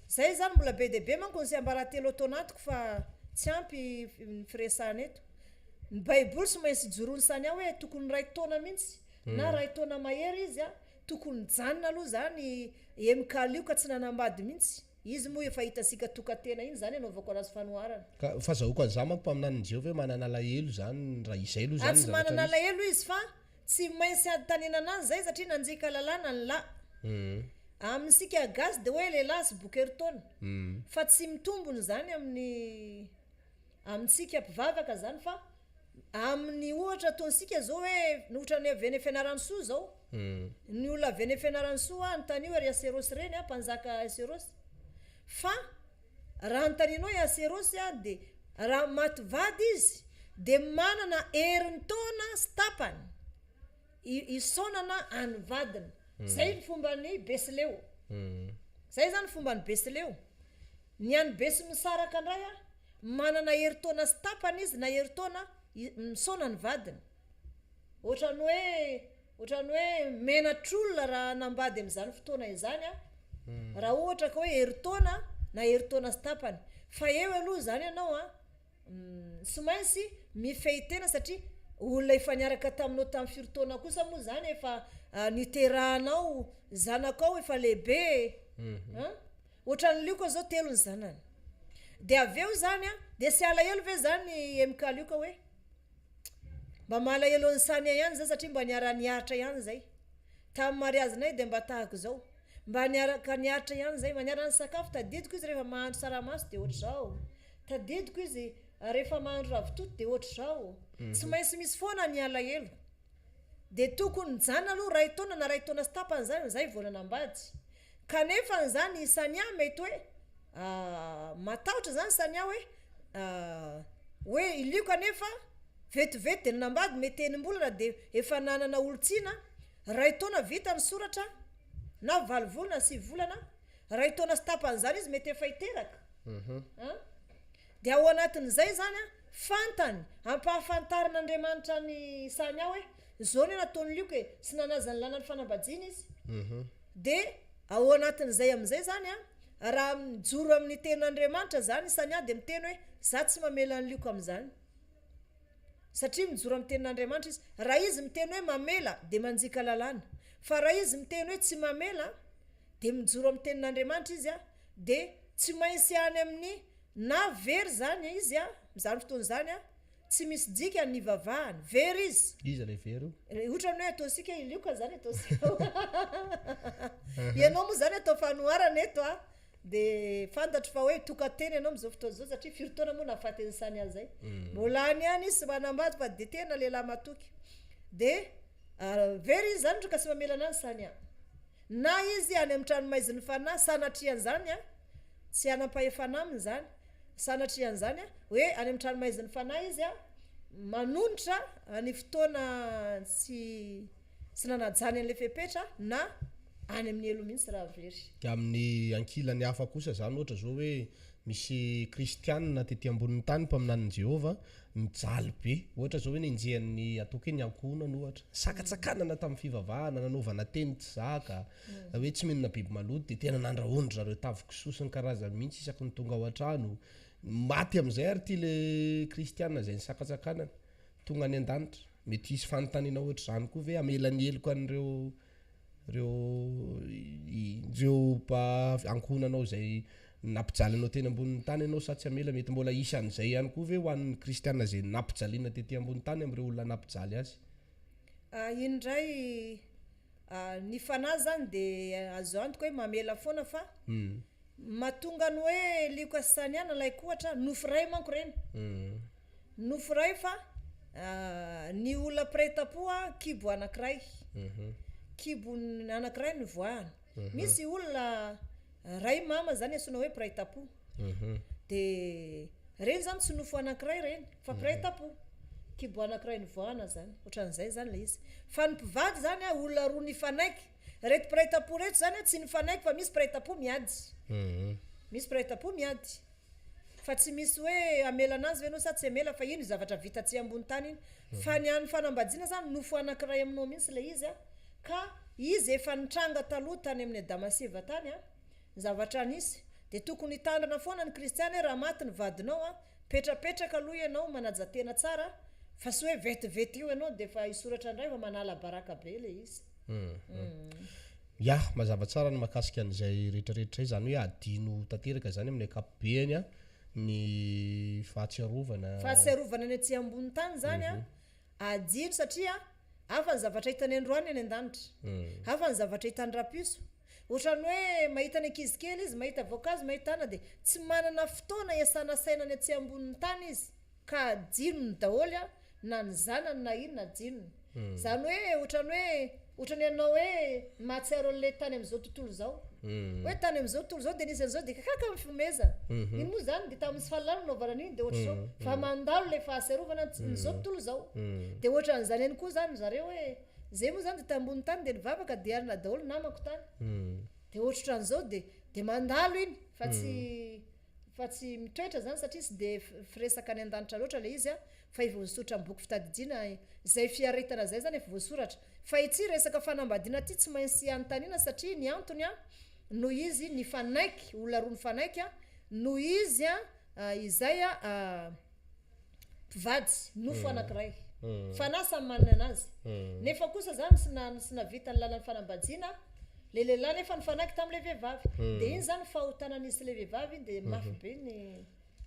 Zay izany mbola be dia be manko ny tsiambaratelo ato anatiko fa tsy ampy ny firesahana eto. Ny baiboly tsy maintsy ijoroan'i Sania hoe tokony iray taona mihitsy na iray taona mahery izy tokony nijanona aloha izany i MK Lioka tsy nanambady mihitsy. Izy moa efa hitantsika tokan-tena iny izany anaovako anazy fanoharana. Ka fazahoako an'izany manko mpaminanin'i Jehovah hoe manana alahelo izany raha izay aloha Ary izany tsy ny zavatra manana misy. alahelo izy fa Tsy maintsy anontaniana anazy zay satria nanjika lalàna ny lahy. Amintsika gasy de hoe lehilahy sy boky herintaona. Fa tsy mitombona izany amin'ny amintsika mpivavaka zany fa amin'ny ohatra ataontsika zao hoe ohatran'ny avy any Fianarantsoa zao. Ny olona avy any Fianarantsoa anontanio ry Aserosy reny a, mpanjaka Aserosy. Fa raha anontanianao i Aserosy a dia raha maty vady izy dia manana herintaona sy tapany hisaonana an'ny vadiny. Zay ny fomban'ny Besileo. Zay zany fomban'ny Besileo. Ny an'ny Besimisaraka indray a, manana herintaona sy tapany izy na herintaona misaona ny vadiny. Ohatran'ny hoe ohatran'ny hoe menatr'olona raha hanambady amin'izany fotoana izany an, raha ohatra ka hoe herintaona na herintaona sy tapany. Fa eo aloha izany ianao an, tsy maintsy mifehy tena satria olona efa niaraka taminao tamin'ny firy taona kosa moa izany efa niterahanao zanakao efa lehibe e, an! Ohatran'ny Lioka izao telo ny zanany. Dia avy eo izany an, dia tsy alahelo ve izany MK Lioka hoe. Mba malahelo an'i Sania ihany za satria mba niara-niaritra ihany zay. Tamin'ny mariazinay dia mba tahaka izao. Mba niaraka niaritra ihany zay. Mba niara-nisakafo, tadidiko izy rehefa mahandro tsaramaso dia ohatr'izao. Tadidiko izy rehefa mahandro ravitoto dia ohatr'izao. Tsy maintsy misy foana ny alahelo. Dia tokony nijanona aloha iray taona na iray taona sy tapany zany zay vao nanambady. Kanefa zany i Sania mety hoe matahotra zany Sania hoe hoe i Lioka anefa vetivety dia nanambady mety enim-bolana dia efa nanana olon-tiana, iray taona vita ny soratra na valo volana sivy volana, iray taona sy tapany zany izy mety efa hiteraka an! Dia ao anatin'izay izany an, fantany, ampahafantarin'Andriamanitra an'i Sania hoe izao anie nataon'i Lioka e, tsy nanaja ny lalan'ny fanambadiana izy. Dia ao anatin'izay amin'izay izany an, raha mijoro amin'ny tenin'Andriamanitra izany i Sania dia miteny hoe za tsy mamela an'i Lioka amin'izany. Satria mijoro amin'ny tenin'Andriamanitra izy. Raha izy miteny hoe mamela dia manjika lalàna. Fa raha izy miteny hoe tsy mamela dia mijoro amin'ny tenin'Andriamanitra izy dia tsy maintsy any amin'ny na very izany izy amin'izany fotoana izany tsy misy dikany ny ivavahany, very izy. Iza ilay very io? Otrany hoe ataontsika i Lioka izany ataontsika Ianao moa izany atao fanoharana eto a, dia fantatro fa hoe tokan-tena ianao amin'izao fotoana izao satria firy taona moa nahafaty an'i Sania izay. Mbola any ihany izy tsy manambady fa dia tena lehilahy matoky. Dia very izy izany ohatra ka tsy mamela an'azy Sania. Na izy any amin'ny tranomaizin'ny fanahy, sanatria an'izany an, tsy hanam-pahefana aminy izany, sanatria an'izany an, hoe any amin'ny tranomaizin'ny fanahy izy an, manonitra ny fotoana tsy tsy nanajany an'ilay fepetra na any amin'ny helo mihitsy raha very. Dia amin'ny ankilany hafa kosa izany ohatra izao hoe misy kristianina tety ambonin'ny tany mpaminanin'i Jehovah Mijaly be. Ohatra zao hoe nenjehan'ny ataoko hoe ny ankohonana ohatra. Sakatsakanana tamin'ny fivavahana, nanaovana teny tsy zaka, hoe tsy mihinana biby maloto dia tena nandrahon-dry zareo tavin-kisoa sy ny karazany mihitsy isaky ny tonga ao an-trano. Maty amin'izay ary ity le kristiana izay nisakatsakanana. Tonga any an-danitra. Mety hisy fanontaniana ohatr'izany koa ve hamela ny heloka an'ireo Ireo ireo mba ankohonanao izay nampijaly anao teny ambonin'ny tany ianao sa tsy hamela? Mety mbola hisy an'izay ihany koa ve ho an'ny kristiana izay nampijaliana tety ambony tany amin'ireo olona nampijaly azy? Iny indray ny fanahy zany dia azo antoka hoe mamela foana fa mahatonga ny hoe lioka sy saniana ilay kohatra nofy iray manko ireny. Nofo iray fa ny olona mpiray tampo kibo anankiray, kibo anankiray no ivoahana. Misy olona ray mama zany antsoina hoe mpiray tampo, de reny zany tsy nofo anankiray reny fa mpiray tampo. Kibo anankiray nivoahana zany. Ohatran'izay zany ilay izy. Fa ny mpivady zany a, olona roa nifanaiky. Ireto mpiray tampo ireto zany a, tsy nifanaiky fa misy mpiray tampo miady. Misy mpiray tampo miady. Fa tsy misy hoe hamela anazy ve ianao sa tsy hamela fa iny zavatra vita aty ambony tany iny. Fa ny an'ny fanambadiana zany nofo anankiray aminao mihitsy ilay izy a, ka izy efa nitranga taloha tany amin'i Adama sy Eva tany a, ny zavatra nisy. Dia tokony hitandrina foana ny kristiana hoe raha maty ny vadinao a, Mipetrapetraka aloha ianao, manaja tena tsara fa tsy hoe vetivety eo ianao dia efa hisoratra indray fa manala baraka be ilay izy. Ya, mazava tsara ny mahakasika an'izay rehetrarehetra izay, izany hoe adino tanteraka izany amin'ny ankapobeny ny fahatsiarovana. Fahatsiarovana ny aty ambony tany izany an, adino satria hafa ny zavatra hitany androany any an-danitra, hafa ny zavatra hitany rahapiso. Ohatran'ny hoe mahita ny ankizy kely izy, mahita voankazo, mahita anana dia tsy manana fotoana hiasana saina any aty ambonin'ny tany izy ka adinony daholo an, na ny zanany na inona adinony. Izany hoe ohatran'ny hoe ohatran'ny ianao hoe mahatsiaro an'ilay tany amin'izao tontolo izao. Hoe tany amin'izao tontolo izao dia nisy an'izao dia kaka ny fihomezana. Iny moa izany dia tamin'ny tsy fahalalana no nanaovana an'iny dia ohatr'izao. Fa mandalo ilay fahatsiarovana an'izao tontolo izao. Dia ohatran'izany ihany koa izany zareo hoe. Zay moa zany de tambony tany de nivavaka de arina daholo namako tany de ohatrotran'izao de de mandalo iny fa tsy fa tsy mitoetra zany satria tsy de firesaka any an-danitra loatra le izy a fa efa voasoratra amin'ny boky fitadidiana zay fiaretana zay zany efa voasoratra fa ity resaka fanambadiana ty tsy maintsy anontaniana satria ny antony a noho izy nifanaiky olona roa nifanaiky a noho izy a izay a mpivady, nofo anankiray. Fanahy samy manana anazy. Nefa kosa zany tsy na tsy navita ny lalan'ny fanambadiana le lehilahy nefa nifanaiky tamin'ilay vehivavy. Dia iny zany fahotana nisy ilay vehivavy iny dia mafy be ny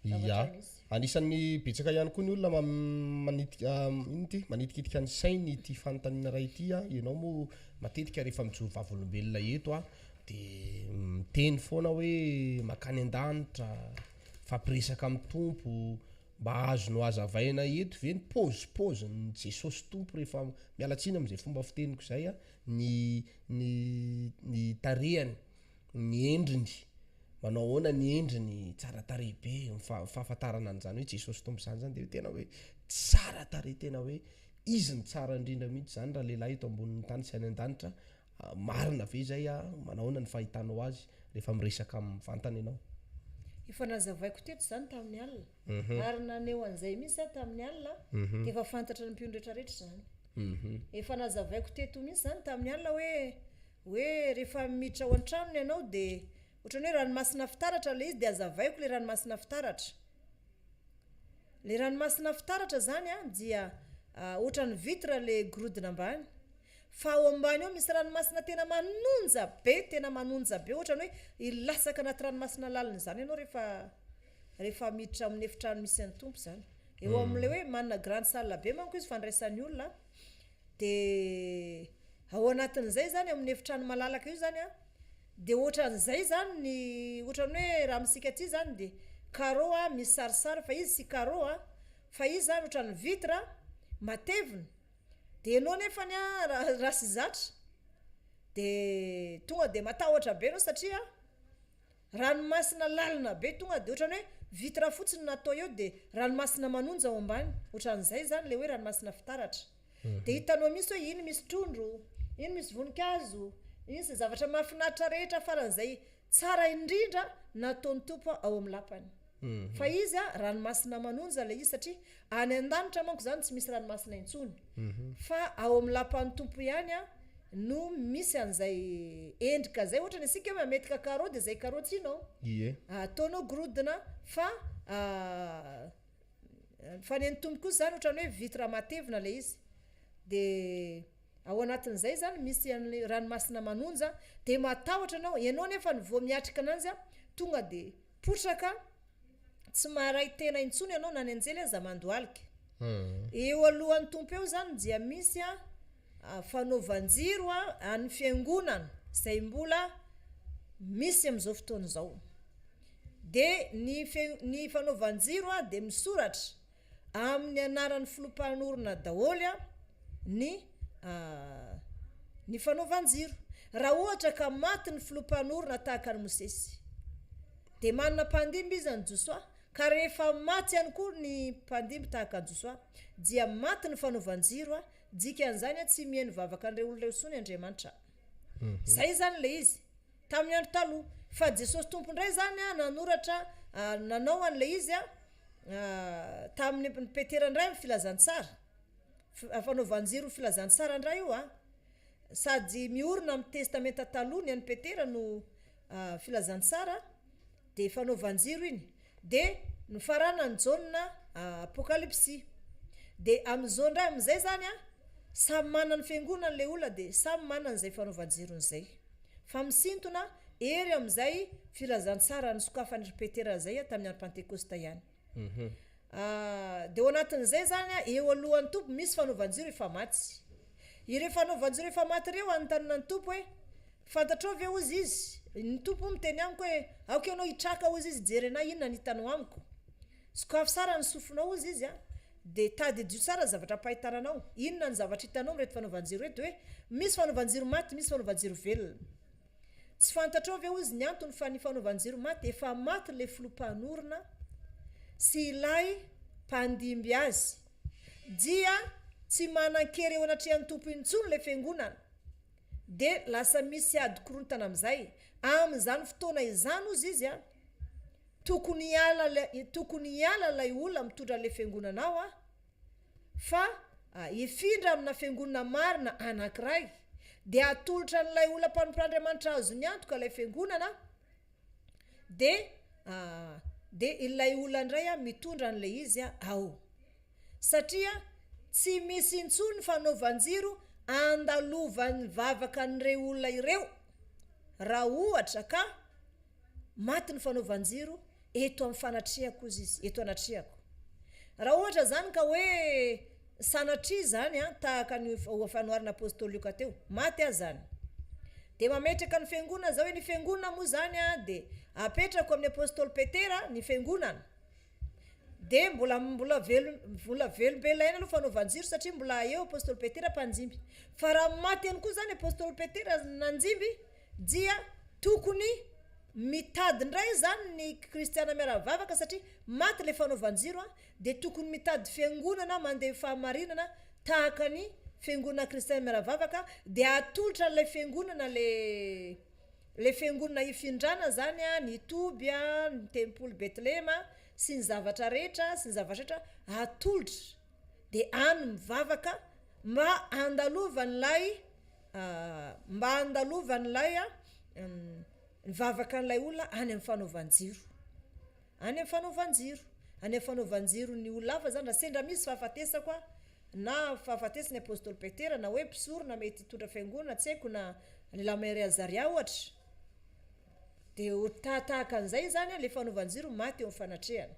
zavatra nisy. Anisan'ny betsaka ihany koa ny olona manitika inona ity? Manitikitika ny sainy ity fanontaniana iray ity an, ianao moa matetika rehefa mijoro vavolombelona eto an, dia miteny foana hoe mankany an-danitra, Mifampiresaka amin'ny Tompo, mba azonao hazavaina eto ve ny paozipaozin'i Jesosy Tompo rehefa, miala tsiny amin'izay fomba fiteniko izay an, ny ny ny tarehany, ny endriny, manao ahoana ny endriny, tsara tarehy be, ny fahafantarana an'izany hoe Jesosy Tompo izany zany dia tena hoe tsara tarehy tena hoe izy no tsara indrindra mihitsy izany raha lehilahy eto ambonin'ny tany sy any an-danitra, Marina ve izay a? Manahoana ny fahitanao azy rehefa miresaka aminy mivantana ianao? Efa nazavaiko teto izany tamin'ny alina, ary naneho an'izay mihitsy aho tamin'ny alina, dia efa fantatra ny mpino rehetrarehetra izany. Efa nazavaiko teto mihitsy izany tamin'ny alina hoe hoe rehefa miditra ao an-tranony ianao dia ohatran'ny hoe ranomasina fitaratra ilay izy dia azavaiko ilay ranomasina fitaratra. Le ranomasina fitaratra zany an dia ohatran'ny vitre le gorodona ambany fa ao ambany ao misy ranomasina tena manonja be tena manonja be ohatran'ny hoe hilatsaka anaty ranomasina lalina izany ianao rehefa rehefa miditra amin'ny efitrano misy an'ny Tompo izany eo amin'ilay hoe manana grande salle be manko izy fandraisan'ny olona dia ao anatin'izay izany amin'ny efitrano malalaka io izany an Dia ohatran'izay izany ny ohatran'ny hoe raha amintsika aty izany dia carreau a misy sarisary fa izy tsy carreau a fa izy izany ohatran'ny vitre matevina dia ianao nefany a raha raha tsy zatra dia tonga dia matahotra be ianao satria ranomasina lalina be tonga dia ohatran'ny hoe vitre fotsiny no atao eo dia ranomasina manonja ao ambany ohatran'izay izany ilay hoe ranomasina fitaratra. Dia hitanao mihitsy hoe iny misy trondro, iny misy voninkazo, iny izay zavatra mahafinaritra rehetra faran'izay tsara indrindra nataon'ny Tompo ao amin'ny lapany. Fa izy a, ranomasina manonja ilay izy satria any an-danitra manko izany tsy misy ranomasina intsony. Fa ao amin'ny lapan'ny Tompo ihany a no misy an'izay endrika izay. Ohatra ny isika mametraka carreau dia izay carreau tianao. Ie. Ataonao gorodona fa Fa ny an'ny Tompo kosa izany ohatran'ny hoe vitre matevina ilay izy. Dia ao anatin'izay izany misy an'ilay ranomasina manonja, dia matahotra ianao, ianao nefa ny vao miatrika ananjy an, tonga dia potraka, tsy maharay tena intsony ianao na ny anjely aza mandohalika. Eo alohan'ny Tompo eo izany dia misy an fanaovan-jiro an'ny fiangonana izay mbola misy amin'izao fotoana izao. Dia ny ny fanaovan-jiro dia misoratra amin'ny anaran'ny filoha mpanorina daholo ny ny fanaovan-jiro. Raha ohatra ka maty ny filoha mpanorina tahaka an'i Mosesy, dia manana mpandimby izy an'i Josoa. Ka rehefa maty ihany koa ny mpandimby tahaka an'i Josoa dia maty ny fanaovan-jiro a, dikan'izany a tsy mihaino vavaka an'ireo olona ireo intsony Andriamanitra. Zay izany ilay izy tamin'ny andro taloha. Fa Jesosy Tompo indray izany a nanoratra nanao an'ilay izy a tamin'ny Petera indray amin'ny filazantsara. Fanaovan-jiro filazantsara indray io a. Sady miorina amin'ny Testamenta Taloha ny an'i Petera no filazantsara dia fanaovan-jiro iny. Dia nofaranan'i Jaona Apokalypsy. Dia amin'izao indray amin'izay izany a, samy manana ny fiangonany ilay olona dia samy manana izay fanaovan-jirony izay. Fa misintona hery amin'izay filazantsara nosokafan'i ry Petera izay tamin'ny andro Pantekosta ihany. Dia ao anatin'izay izany, eo alohan'ny Tompo misy fanaovan-jiro efa maty. Ireo fanaovan-jiro efa maty ireo anontaniana ny Tompo hoe, Fantatrao ve hozy izy? Ny Tompo moa miteny amiko hoe, Aoka ianao hitraka hozy izy hijery anah inona ny hitanao amiko. Sokafy tsara ny sofinao hozy izy dia tadidio tsara ny zavatra ampahitana anao. Inona ny zavatra hitanao amin'ireto fanaovan-jiro ireto? Dia hoe, misy fanaovan-jiro maty, misy fanaovan-jiro velona. Tsy fantatrao ve hozy ny antony fa ny fanaovan-jiro maty efa maty ilay filoha mpanorina sy ilay mpandimby azy dia tsy manan-kery eo anatrehan'ny Tompo intsony ilay fiangonana dia lasa misy ady korontana amin'izay amin'izany fotoana izany hozy izy a tokony hiala tokony hiala ilay olona mitondra an'ilay fiangonana ao a fa hifindra amina fiangonana marina anankiray, dia atolotra an'ilay olona mpanompon'Andriamanitra azony antoka ilay fiangonana, dia dia ilay olona indray mitondra an'ilay izy ao. Satria tsy misy intsony fanaovan-jiro andalovan'ny vavaka an'ireo olona ireo, raha ohatra ka Maty ny fanaovan-jiro eto amin'ny fanatrehako hozy izy, eto anatrehako. Raha ohatra izany ka hoe sanatria izany an, tahaka ny fanoharana Apostoly Lioka teo, maty aho izany. Dia mametraka ny fiangonana izao hoe ny fiangonana moa izany an, dia apetrako amin'ny Apostoly Petera ny fiangonana. Dia mbola mbola velom mbola velombelona aloha fanaovan-jiro satria mbola eo Apostoly Petera mpanjimby. Fa raha maty ihany koa izany Apostoly Petera nanjimby dia tokony mitady indray izany ny kristiana miara-mivavaka satria maty ilay fanaovan-jiro an, dia tokony mitady fiangonana mandeha fahamarinana tahaka ny fiangonana kristiana miara-mivavaka dia atolotra an'ilay fiangonana le ilay fiangonana hifindrana izany an, ny toby an, ny tempoly Betlehema sy ny zavatra rehetra sy ny zavatra rehetra atolotra dia any mivavaka mba handalovan'ilay Mba handalovan'ilay ny vavaka an'ilay olona any amin'ny fanaovan-jiro. Any amin'ny fanaovan-jiro. Any amin'ny fanaovan-jiro ny olona hafa zany, raha sendra misy fahafatesako aho, na fahafatesan'ny apostoly Petera, na hoe mpisorona mety hitondra fiangonana, tsy haiko, na lehilahy mahery Azaria ohatra, dia ho tahatahaka an'izay izany ilay fanaovan-jiro maty eo amin'ny fanatrehana.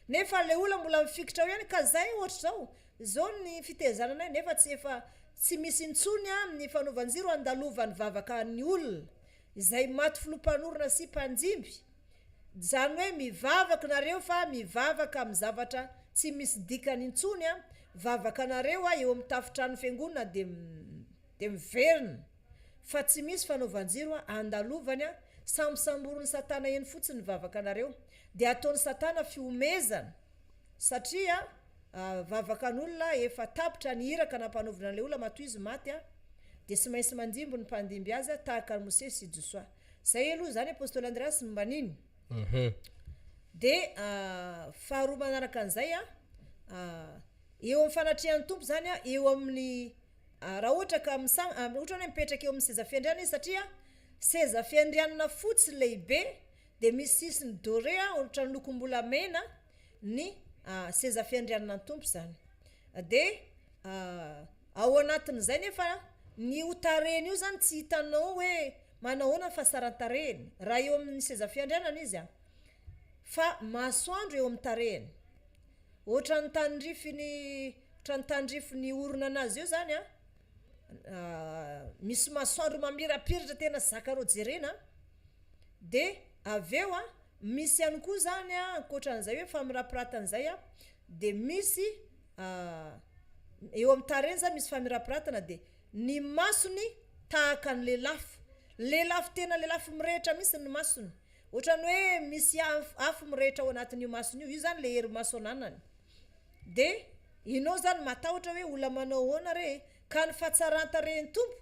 Nefa ilay olona mbola mifikitra ao ihany, ka zay ohatr'izao, Izao ny fitezana anay nefa tsy efa tsy misy intsony amin'ny fanaovan-jiro andalovan'ny vavaka ny olona izay maty filoham-panorona sy mpanjimby zany hoe mivavaka nareo fa mivavaka amin'ny zavatra tsy misy dikany intsony a vavaka nareo a eo amin'ny tafotrano fiangonana de de miverina fa tsy misy fanaovan-jiro a andalovany a sambosamborin'ny satana eny fotsiny ny vavaka nareo de ataon'ny satana fihomezana satria Vavaka an'olona efa tapitra ny iraka nampanaovina an'ilay olona matoa izy maty a, dia tsy maintsy mandimby ny mpandimby azy a, tahaka an'i Mosesy sy Josoa. Zay aloha izany Apostoly Andreasy momba an'iny. Dia faharoa manaraka an'izay a, eo amin'ny fanatrehan'ny Tompo izany a, eo amin'ny raha ohatra ka misa- ohatra hoe mipetraka eo amin'ny seza fiandrianana izy satria seza fiandrianana fotsy lehibe dia misy sisiny doré a, ohatran'ny lokom-bolamena, ny seza fiandrianana ny Tompo izany. Dia ao anatin'izay nefa ny ho tarehiny io izany tsy hitanao hoe manahoana ny fahasaran-tarehiny raha eo amin'ny seza fiandrianana izy an, fa masoandro eo amin'ny tarehiny. Ohatran'ny tandrify ny ohatran'ny tandrify ny orona anazy eo izany an, misy masoandro mamirapiratra tena zakanao jerena dia avy eo an, Misy ihany koa izany an, ankoatran'izay hoe famirapiratana izay an, dia misy eo amin'ny tarehiny izany misy famirapiratana dia ny masony tahaka ny lelafo, lelafo tena lelafo mirehitra mihitsy ny masony, Ohatran'ny hoe misy afo mirehitra ao anatin'io masony io. Io zany le hery maso ananany. De ianao zany matahotra hoe olona manao ahoana re e? Ka ny fahatsaran-tarehin'ny Tompo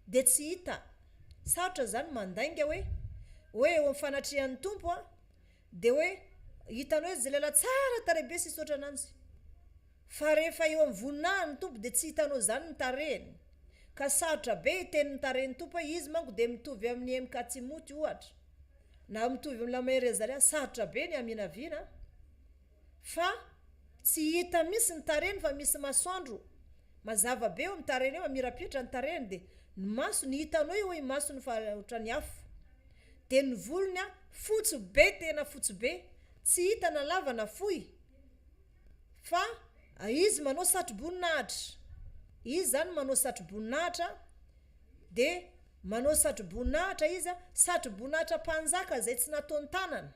de tsy hita. Sarotra zany mandainga hoe hoe eo amin'ny fanatrehan'ny Tompo an, de hoe hitanao hoe zay lehilahy tsara tarehy be tsisy ohatrananjy. Fa rehefa eo amin'ny voninahiny ny Tompo de tsy hitanao zany ny tarehiny. Ka sarotra be hiteny ny tarehin'ny Tompo hoe izy manko de mitovy amin'ny MK Timoty ohatra. Na mitovy amin'ny Lamahery Azaria, sarotra be ny haminavina fa tsy hita mihitsy ny tarehiny fa misy masoandro mazava be eo amin'ny tarehiny eo, mamirapiratra ny tarehiny dia ny masony hitanao eo imasony fa ohatran'ny afo. Dia ny volony fotsy be tena fotsy be, tsy hita na lava na fohy fa izy manao satroboninahitra, izy zany manao satroboninahitra. Dia manao satroboninahitra izy, satroboninahitra mpanjaka izay tsy nataony tanana,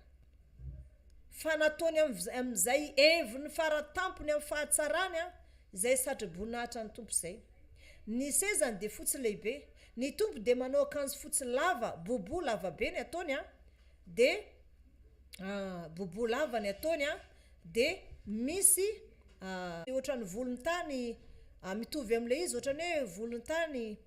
fa nataony amin'izay heviny faratampony amin'ny fahatsarany, izay satroboninahitra ny Tompo izay. Ny sezany dia fotsy lehibe. Ny Tompo dia manao akanjo fotsy lava, bobo lava be ny ataony, dia bobo lava ny ataony, dia misy ohatran'ny volontany mitovy amin'ilay izy, ohatran'ny hoe volontany.